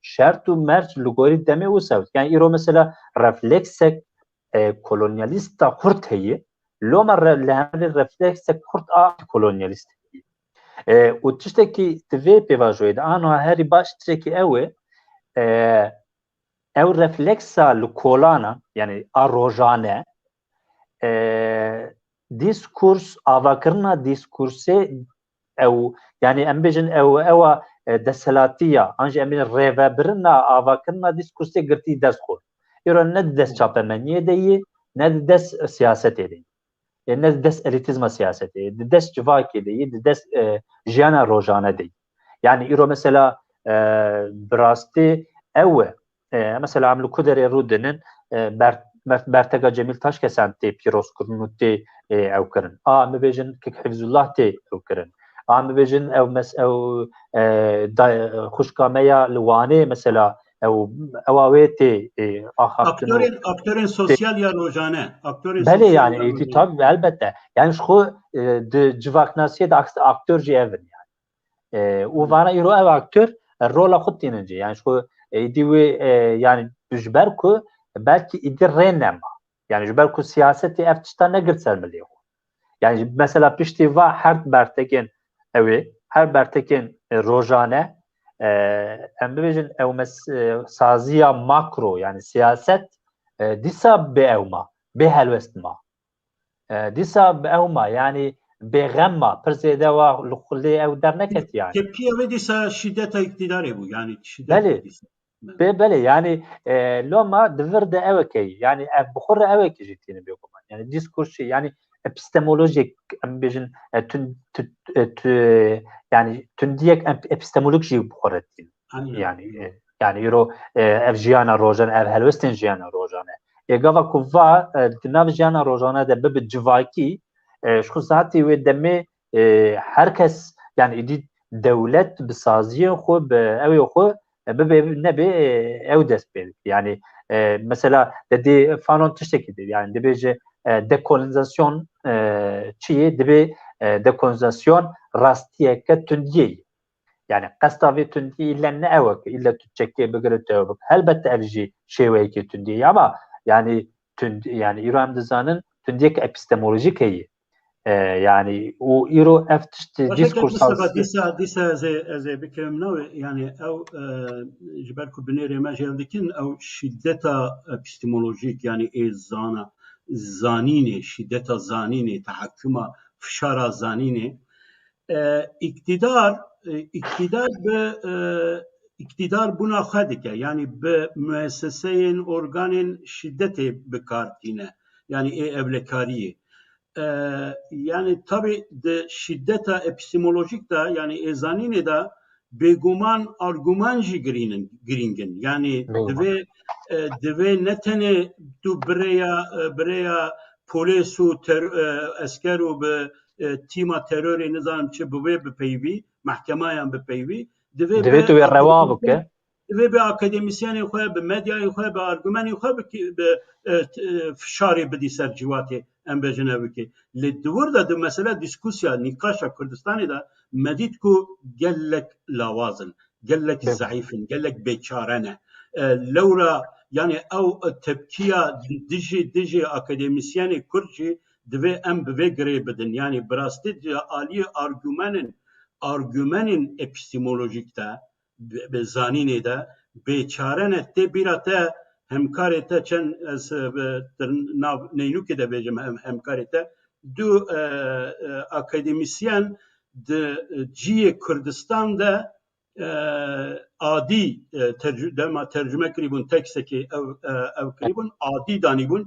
şert û merc li gorî demê wisa. Yani îro mesela refleksek, e, kolonyalîsta xurt heye, loma re-, li hemberî refleksek xurt antikolonyalîst heye. E, û tiştekî di vê pêvajoyê de, a niha herî baş tiştekî ew e, e, ew refleksa li kolana, yani a rojane, e, dîskurs, avakirina dîskursê ew, yani em bêjin ew, ewa, e, desthilatiya, an jî em bêjin rêvebirina, avakirina dîskursê girtî dest xwe. Îro ne di dest çapemeniyê de yê, ne di dest siyasetê de yê. E, ne di dest elîtîzma siyasetê yê, di dest civakê de yê, di dest, e, jiyana rojane de yê. Yani îro mesela, e, bi rastî ew e, e, mesela em li ku derê rû dinin, e, ber-, ber-, berteka Cemîl Taşkesen tê pîrozkirin û tê, e, ew kirin. A, em bibêjin Kik Hifzullah tê ew kirin. A, em bibêjin ew mes-, ew, e, da-, xwişka me ya li Wanê mesela ew, ewa wê tê, e, axaftin û Aktorên, aktorên sosyal ya rojane. Aktorên Belê, sosyal yani ya êdî rojane. Tabii elbette. Yani ji xwe, e, di civaknasiyê de aks-, aktor jî ev in yani. E, û vana îro ev aktor, e, rola xwe tînin cê. Yani ji xwe, e, êdî wê, e, yani ji ber ku belkî êdî rê nema. Yani ji ber ku siyasetê ev tişta negirt ser milê xwe. Yani mesela piştî va her bertekên ew ê, her bertekên, e, rojane, e, em bibêjin ew mes-, e, saziya makro, yani siyaset, e, dîsa bê ew ma, bê helwest ma. E, dîsa bi ew ma, yani bêxem ma, pir zêde wa li xulê ew derneket yani. Tepkiya wê dîsa şîdeta îktîdarê bû, yani şîdet Belê. dîsa. Bê, belê, yani, e, loma di vir de ewekê, yani ev bi xwe re ewekê jî tînin bêguman. Yani dîskurs jî, yani epistemolojik, em bêjin, e, tun-, tu-, e, tu-, yani tundiyek em-, epistemolojik jî bi xwe re tînin. Aynen. Yani, e, yani îro, e, ev jiyana rojane, ev helwestên jiyana rojane. Ê gava ku va, e, di nav jiyana rojane de bibe civakî, e, ji xwe zatî wê demê, e, her kes, yani êdî dewlet bi saziyên xwe, bi ewê xwe, e, bibe nebe, e, ew dest pê dike. Yani, e, mesela te dê Fanon tiştekî dê, yani dibêje, e, dekolonîzasyon, e, çi yê? Dibê, e, dekolonîzasyon rastiyeke tundiyê ye. Yani qesta vê tundiyê îlle ne ew e, îlle tu çekê bigire tu ew bik. Helbette ev jî şêweyekê tundiyê ye ama yani tund-, yani îro em dizanin tundiyek epistemolojîk heye. E, yani û îro ev tişt Başka diskursal Mustafa, dîsa, dîsa ez ê, ez ê bikim navê, yani ew, e, ji ber ku binêrê me jê ev dikin, ew şîdeta epistemolojîk, yani ê zana, zanînê, şîdeta zanînê, tehakkuma, fişara zanînê. E, îktidar, e, îktidar bi, e, îktidar bûna xwe dike, yani bi muesseseyên, organên şîdetê bi kar tîne, yani ê ewlekariyê. E, yani tabi di şîdeta epistemolojîk de, yani ê zanînê de bêguman arguman jî girîn in, girîng in. Yani Bêguman. divê, e, divê ne tenê tu bi rêya, e, bi rêya polês û ter-, e, esker û bi, e, tîma terorê nizanim çi bi wê bipeyivî, mehkemayan bipeyivî. Divê Divê bi tu wê rewa akademîsyen-, bike. divê bi akademîsyenên xwe, bi medyayê xwe, bi argumenên xwe bikî-, bi, e, t-, e, fişarê bidî ser civakê, em bêjin ev bikê. Lê di wir de di mesela dîskusiya, nîqaşa Kurdistanê de me dît ku gelek lawaz in, gelek Bêguman. zeîf in, gelek bêçare ne. E, lewra, yani ew tepkiya dijî, dijî akademîsyenê Kurd jî divê em bi vê girê bidin. Yani bi rastî di aliyê argumenên, argumenên epistemolojîk de, bi, bi zanînê de bêçare ne. Tê bîra te, hemkarê te çend, ez, e, bi, di nav neynûkê de bêjim hem, hemkarê te, du, e, e, akademîsyen di cihê Kurdistan de, e, adî, e, tercu-, dema tercume kirîbûn, tekstekê ew, e, ew kirîbûn, adî danîbûn.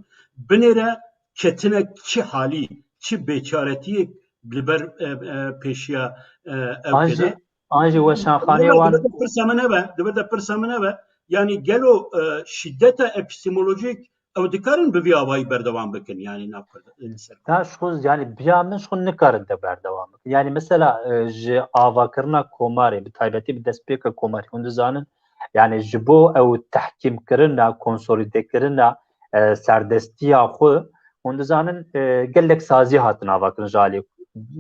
Binêre ketinek çi halî, çi bêçaretiyek li ber, e, e, pêşiya, e, ew An jî, kêde. an jî weşanxaneyê Lewra wan di vir de pirsa min ev e, di vir de pirsa min ev e. Yani gelo, e, şîdeta epistemolojîk ew dikarin bi vî avayî berdewam bikin, yani nav Kurd-, li ser Kurd. Ta ji xwe, yani biya min ji xwe nikarin te berdewam bikin. Yani mesela, e, ji avakirina komarê, bi taybetî bi destpêka komarê, hûn dizanin, yani ji bo ew tehkîmkirina, konsolîdekirina, e, serdestiya xwe, hûn dizanin, e, gelek sazî hatin avakirin ji alî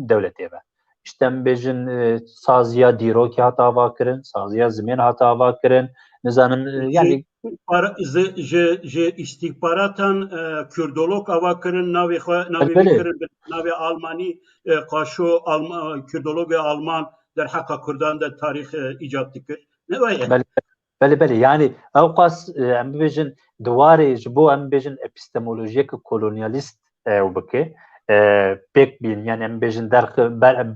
dewletê ve. İşte em bêjin, e, saziya dîrokê hat avakirin, saziya zimên hat avakirin, nizanim, e, Ji yani para-, ji, ji, ji îstîxbaratan, e, Kurdolog ava kirin, navê xwe, navê Belê, wî belê. kirin, bi navê Almanî, e, Qaşo, Alma-, Kurdologê Alman derheqa Kurdan de tarîx, e, îcad dikir. Ne waye? Belê, belê, belê. Yani ew qas, e, em bibêjin di warê ji bo em bêjin epistemolojiyeke kolonyalîst, e, ew bike, e, pêk bîn, yani em bêjin derx ber,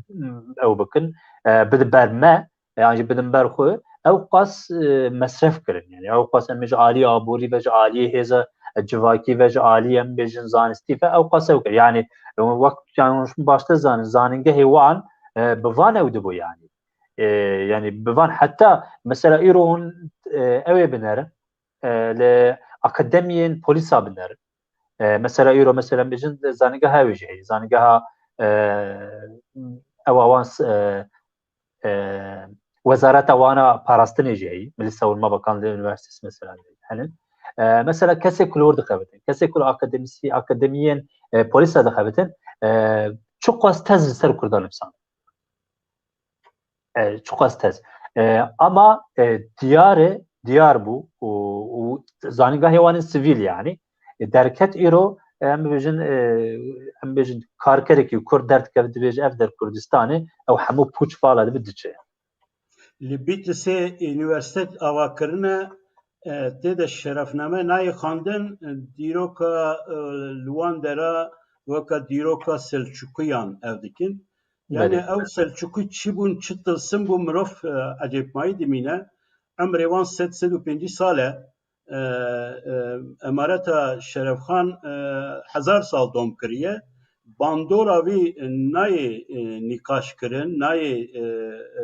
ew bikin, e, bide ber me, e, yan jî bidin ber xwe, ew qas, e, mesref kirin. Yani ew qas em ji alî aborî ve, ji alî hêza civakî ve, ji alî em bêjin zanistî ve, ew qas ew kir. Yani, e, wek, yani hûn baştir zanin, zanîngehê wan, e, bi van ew dibû yani. E, yani bi van heta mesela îro hûn, e, ew ê binerin, e, li akademiyên polîsa binerin. E, mesela îro mesela bêjin zanîngeha ew jî heye, zanîngeha, e, ew awan s-, e, e, wezareta wana parastinê jî heye, Milî Savunma Bakanlığı Üniversitesi mesela hene. E, mesela kesê ku li wir dixebitin, kesê ku li akademîsî-, akademiyên, e, polîsa dixebitin, e, çiqas tez li ser Kurdan nivîsand. E, çiqas tez. E, ama, e, diyar e, diyar bû û, û zanîngehê wan in sivîl yani. E, derket îro, e, em bibêjin, e, em bibêjin karkerekî Kurd derdikeve dibêje ev der Kurdistanê, ew hemû pûç vala dibe diçe. Li Bitlisê unîversîtet ava kirine, e, tê de şerefname nayê xwendin, e, dîroka, e, li wan dera weke dîroka Selçukiyan ev dikin. Yani Belê. ew Selçukî çi bûn, çi tilsim bû, mirov, e, ecêbmayî dimîne. Emrê wan sed, sed û pêncî sal e. E, e, emareta Şerefxan, e, hezar sal dom kiriye. Bandora vî nayê, e, nîqaş kirin, nayê, e, e,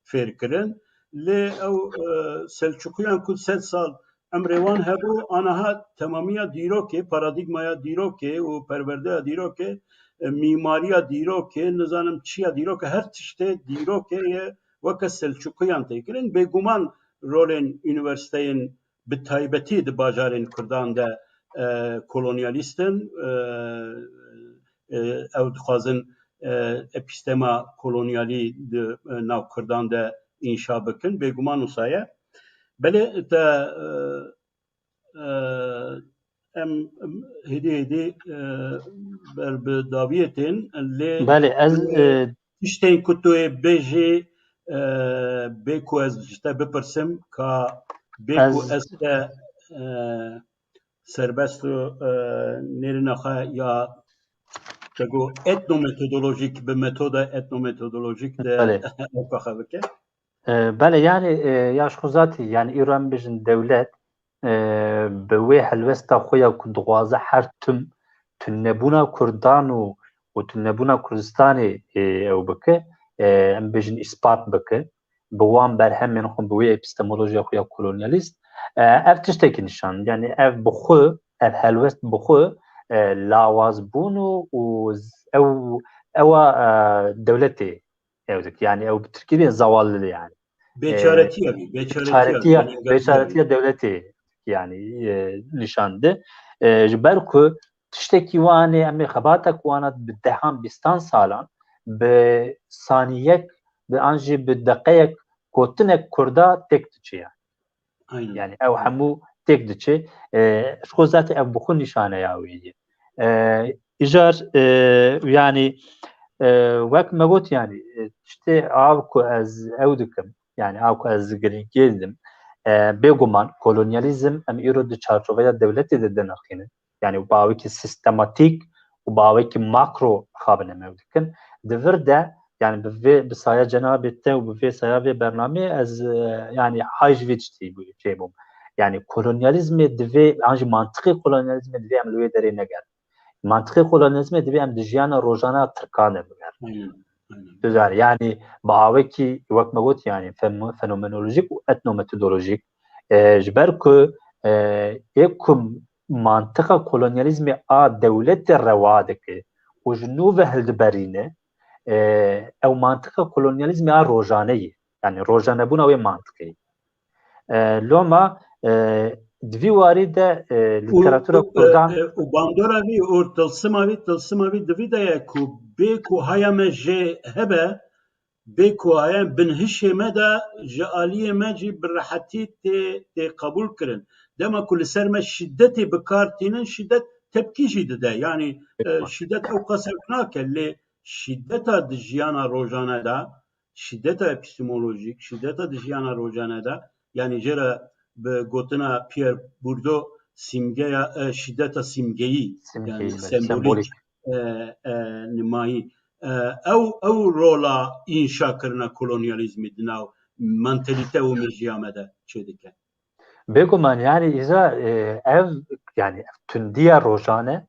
fêr kirin. Lê ew, e, Selçukiyan ku sed sal emrê wan hebû, aniha temamiya dîrokê, paradîgmaya dîrokê û perwerdeya dîrokê, e, mîmariya dîrokê, nizanim çiya dîrokê, her tiştê dîrokê ye weke Selçukiyan tê kirin. Bêguman rolên unîversîteyên bi taybetî di bajarên Kurdan de, e, kolonyalîst in, e, e, ew dixwazin, e, epîstema kolonyalî di, e, nav Kurdan de înşa bikin. Bêguman wisa ye. Belê te, e, e, em, em hêdî hêdî, e, ber bi dawiyê tên, lê Belê, ez, tu yê e, tiştên ku tu yê bêjî, e, bê ku ez ji te bipirsim, ka bê ku Ez- ez te, e, serbest û, e, nêrîna xwe ya te got etnometodolojîk, bi metoda etnometodolojîk de Belê. ewka xwe bike. E, belê, yani, e, ya ji xwe zatî, yani, îro em bêjin dewlet, e, bi wê helwesta xwe ya ku dixwaze her tim tunebûna Kurdan û, û tunebûna Kurdistanê, e, ew bike, e, em bêjin îspat bike, bi wan berhemên xwe, bi wê epistemolojiya xwe ya kolonyalîst, e, ev tiştekî nîşan, yani, ev bi xwe, ev helwest bi xwe, e, lawazbûn û, û z-, ew, ewa, e, dewletê ew dike. Yani, ew bi tirkî dê zewallilî, yani. Bêçaretiya bî, bêçaretiya, Çaretiya, gelîngahî bêçaretiya dewletê, yani, e, nîşan de. E, ji ber ku tiştekî wan ê, em ê xebata ku wana bi dehan, bîstan salan, bi saniyek, bi an jî bi deqeyek gotinek Kurda têk diçe, yani. Aynen. Yani, ew hemû têk diçe. E, ji xwe zaten ev bi xwe nîşaneya wê ye. E, îcar, e, yani, e, wek me got, yani, e, tiştê av ku ez ew dikim, yani, av ku ez girîngiyê didim, e, bêguman kolonyalîzm em îro di çarçoveya dewletê de dinirxînin. Yani, bi awekî sistematîk û bi awekî makro xabin em ew dikin. Di vir de, yani, bi vê, bi saya cenabê te û bi vê saya vê bernameyê ez, e, yani, hay ji vê tiştî bû-, çêbûm. Yani, kolonyalîzmê divê, an jî mantiqê kolonyalîzmê divê em li wê derê negerin. Mantiqê kolonyalîzmê divê em di jiyana rojane ya Tirkan de bigerin. Aynen, aynen. Tu zanî, yani, bi awekî, wek me got, yani, fen-, fenomenolojik û etnometodolojik, e, ji ber ku, e, ê ku mantiqa kolonyalîzmê a dewletê rewa dike û ji nû ve hildiberîne, e, ew mantiqa kolonyalîzmê a rojane ye. Yani, rojanebûna wê mantiqê ye. E, loma, e, di vî warî de, e, Û, lîteratura û, Kurdan e, û bandora vî û tilsima vî, tilsima vî di vî de ye ku bê ku haya me jê hebe, bê ku haya binhişê me de ji aliyê me jî bi rehetî tê, tê qebûl kirin. Dema ku li ser me şîdetê bi kar tînin, şîdet tepkî jî dide. Yanî, e, şîdet ew qas ew nake, lê şîdeta di jiyana rojane de, şîdeta epistemolojîk, şîdeta di jiyana rojane de, yanî jê re bi gotina Pierre Bourdieu sîmgeya, e, şîdeta sîmgeyî, Simgeyî, yani belê, sembolîk, sembolîk. e, e, nimayî. E, ew, ew rola înşakirina kolonyalîzmê di nav mantalîte û mejîya me de çêdike. Bêguman, yani, îza, e, ev, yani, ev tundiya rojane,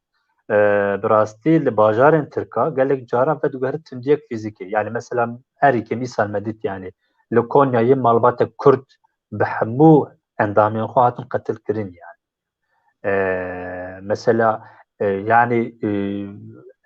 e, bi rastî li bajarên Tirka gelek caran vediguhere tundiyek fîzîkî. Yani, mesela, erîkê mîsal me dît, yani, li Konyayê malbatek Kurd bi hemû endamên xwe hatin qetilkirin, yani. E, mesela, e, yani, e,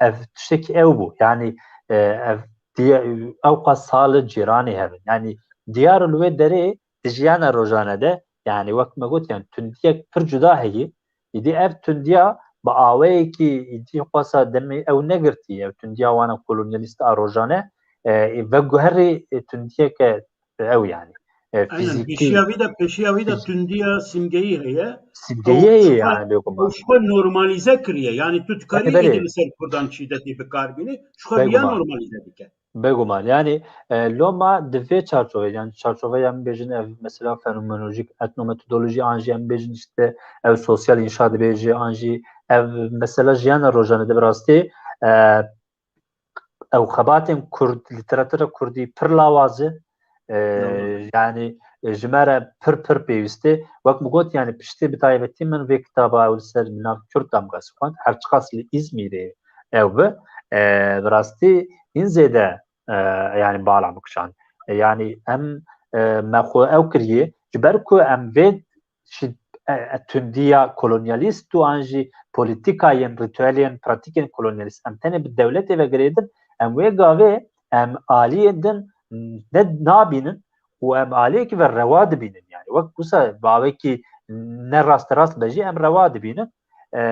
ev tiştekî ew bû. Yani, e, ev diye, ew qas sal cîranê hev in. Yani, diyar li wê derê di jiyana rojane de, yani, wek me got, yani, tundiyek pir cuda heye. Îdî ev tundiya bi aweyekî îdî xwesa demê ew negirtî, ev tundiya wana kolonyalîst a rojane, e, veguherî, e, tundiyeke ew, yani, e, Aynen, fîzîkî. pêşiya vî de, pêşiya vî de Fîz- tundiya simgeyî heye. Simgeyî Ew heye, ji xwe, yani, bêguman. ew ji xwe normalize kiriye. Yani, tu dikarî Belê, belê. êdî li ser Kurdan şîdetê bikaribînî, ji xwe viya Bêguman. normalize dike. Bêguman. Yani, e, loma di vê çarçoveyê, yani, çarçoveya em bêjin ev mesela fenomenolojik etnometodolojî, an jî em bêjin işte ev sosyal înşa dibêje, an jî ev mesela jiyana rojane de bi rastî, e, ew xebatên Kurd, lîteratura Kurdî pir lawaz e. E, Lawaz. Yani, e, ji me re pir, pir pêwîst e. Wek min got, yani, piştî bi taybetî min vê kitaba ew li ser bi nav Kurd damgaz xwend. Her çiqas li Îzmîrê ew bi, e, bi rastî hin zêde, e, yani, bala min kişand. E, yani, em, e, me xwe ew kiriye, ji ber ku em vê şî-, e, e, tundiya kolonyalîst û an jî polîtîkayên, rîtuelên, pratîkên kolonyalîst em tenê bi dewletê ve girêdin, em wê gavê em aliyê din ne, nabînin û em aliyekî ve rewa dibînin. Yani, wek wisa bavekî ne rasterast be jî em rewa dibînin. E,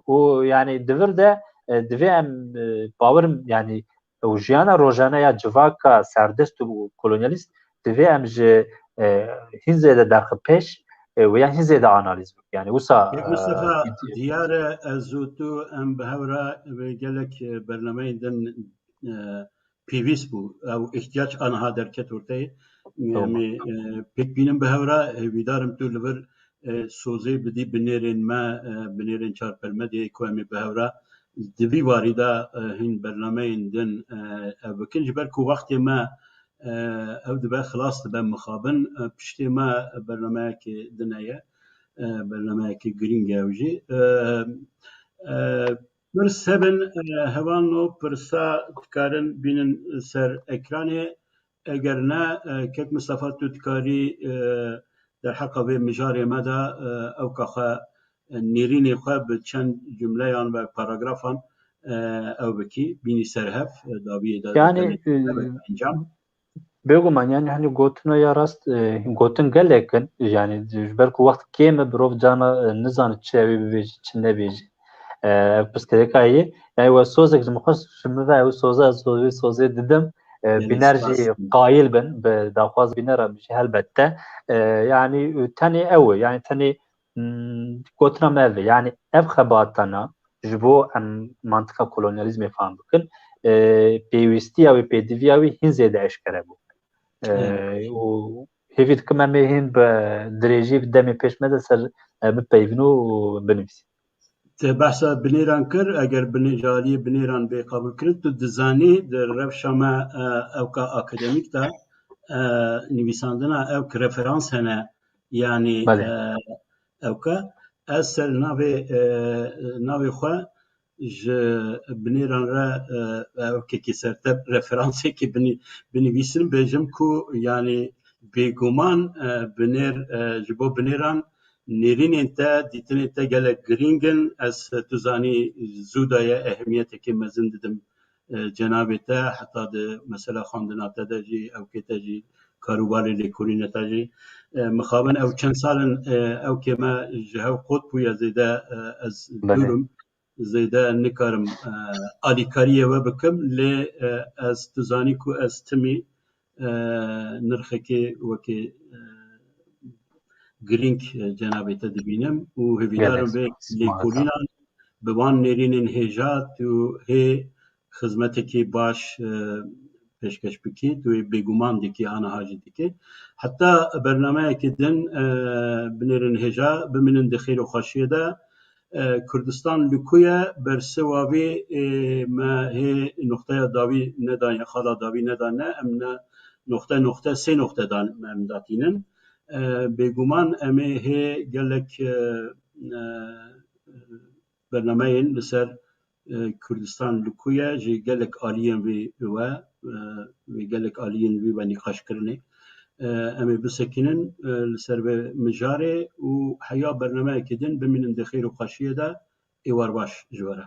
û, yani, di vir de, e, divê em, e, bawer im, yani, û jiyana rojane ya civaka serdest û kolonyalîst divê em ji, e, hin zêde derxi pêş, e, û ya hin zêde analîz bike. Yani wisa, Kek Mustafa, e, diyar e, ez û tu em bi hev re gelek, e, bernameyên din, e, pêwîst bû. Ew ihtiyac aniha derket orteyê. Em ê, e, pêk bînin bi hev re, hêvîdar im tu li vir, e, sozê bidî binêrên me, e, binêrên Çarpelmedê ku em ê bi hev re di vî warî de, e, hîn bernameyên din, e, ev bikin. Ji ber ku wextê me, e, ew dibe xilas dibe mixabin, e, piştê me bernameyekê din heye. E, bernameyekê girîng e ew jî. E, e, Pirs hebin, e, hevalno pirsa dikarin bînin ser ekranê. Eger ne, e, kek Mistefa tu dikarî, e, derheqa vê mijarê me de, e, ewka xwe, e, nêrînê xwe bi çend cumleyan ve paragrafan, e, ew bikî, bînî ser hev, e, dawiyê de Yani, dikevin, e, encam. Bêguman, yani, hani gotina ya rast, e, gotin gelek in, yani, ji ber ku wext kêm e, birov cana, e, nizane çi ew ê bibêje, çi nebêje. E, ev pirsgirêka ye. Yani, we sozek ji min xwe, ji min ve ew soze, ez sozê, sozê didim. E, Yani, bîner jî spas. Qayil bin, bi daxwaz bînera min jî helbette. E, yani, tenê ew e, yani, tenê Hmm, gotina me ev e. Yani ev xebatana ji bo em mantika kolonyalîzmê fam bikin, e, pêwîstiya wê, pêdiviya wê hin zêde eşkere bû. E, Evet. Û hêvî dikim em ê hin bi dirêjî bi demê pêş me de ser, e, bipeyvin û binivîsîn. Te behsa binêran kir, eger binê-, ji aliyê binêran bê qebûlkirin, tu dizanî di rewşa me, e, ewka akademîk de, e, nivîsandina ewk referans hene, yanî, Belê. E, ewka ez ser navê, e, navê xwe ji binêran re, e, ewkekî sertep referansekî binî-, binivîsim, bêjim ku yanî bêguman, e, binêr, e, ji bo binêran nêrînên te, dîtinên te gelek girîng in. Ez, tu zanî, zû daye ehemiyeteke mezin didim, e, cenabê te, heta di mesela xwendina te de jî, ewkê te jî, karûbarê lêkolînê te jî. E, mixabin ew çend sal in, e, ewkê me ji hev qot bûye zêde, e, ez Belê. dûr im, zêde nikarim, e, alîkariyê we bikim, lê, e, ez, tu zanî ku ez timî, e, nirxekê wekê, e, girîng, e, cenabê te dibînim û hêvîdar im Gelek vê spas. Lêkolînan bi wan nêrînên hêja tu hê xizmetekî baş, e, pêşkeş bikî, tu yê bêguman dikî, aniha jî dikî. Heta bernameyekî din, e, binêrin hêja, bimînin di xêr û xweşiyê de. E, Kurdistan li ku ye? Bersiva vê, e, me hê noxteya dawî nedane, xala dawî nedane, em ne noxte noxte, sê noxte dan em datînin. E, bêguman em ê hê gelek, e, e, bernameyên li ser, e, Kurdistan li ku ye, ji gelek aliyên vê we, e, vê gelek aliyên vî ve nîqaşkirinê. E, em ê bisekînin, e, li ser vê mijarê û heya bernameyekê din bimînin di xêr û xweşiyê de. Êwar baş ji we re.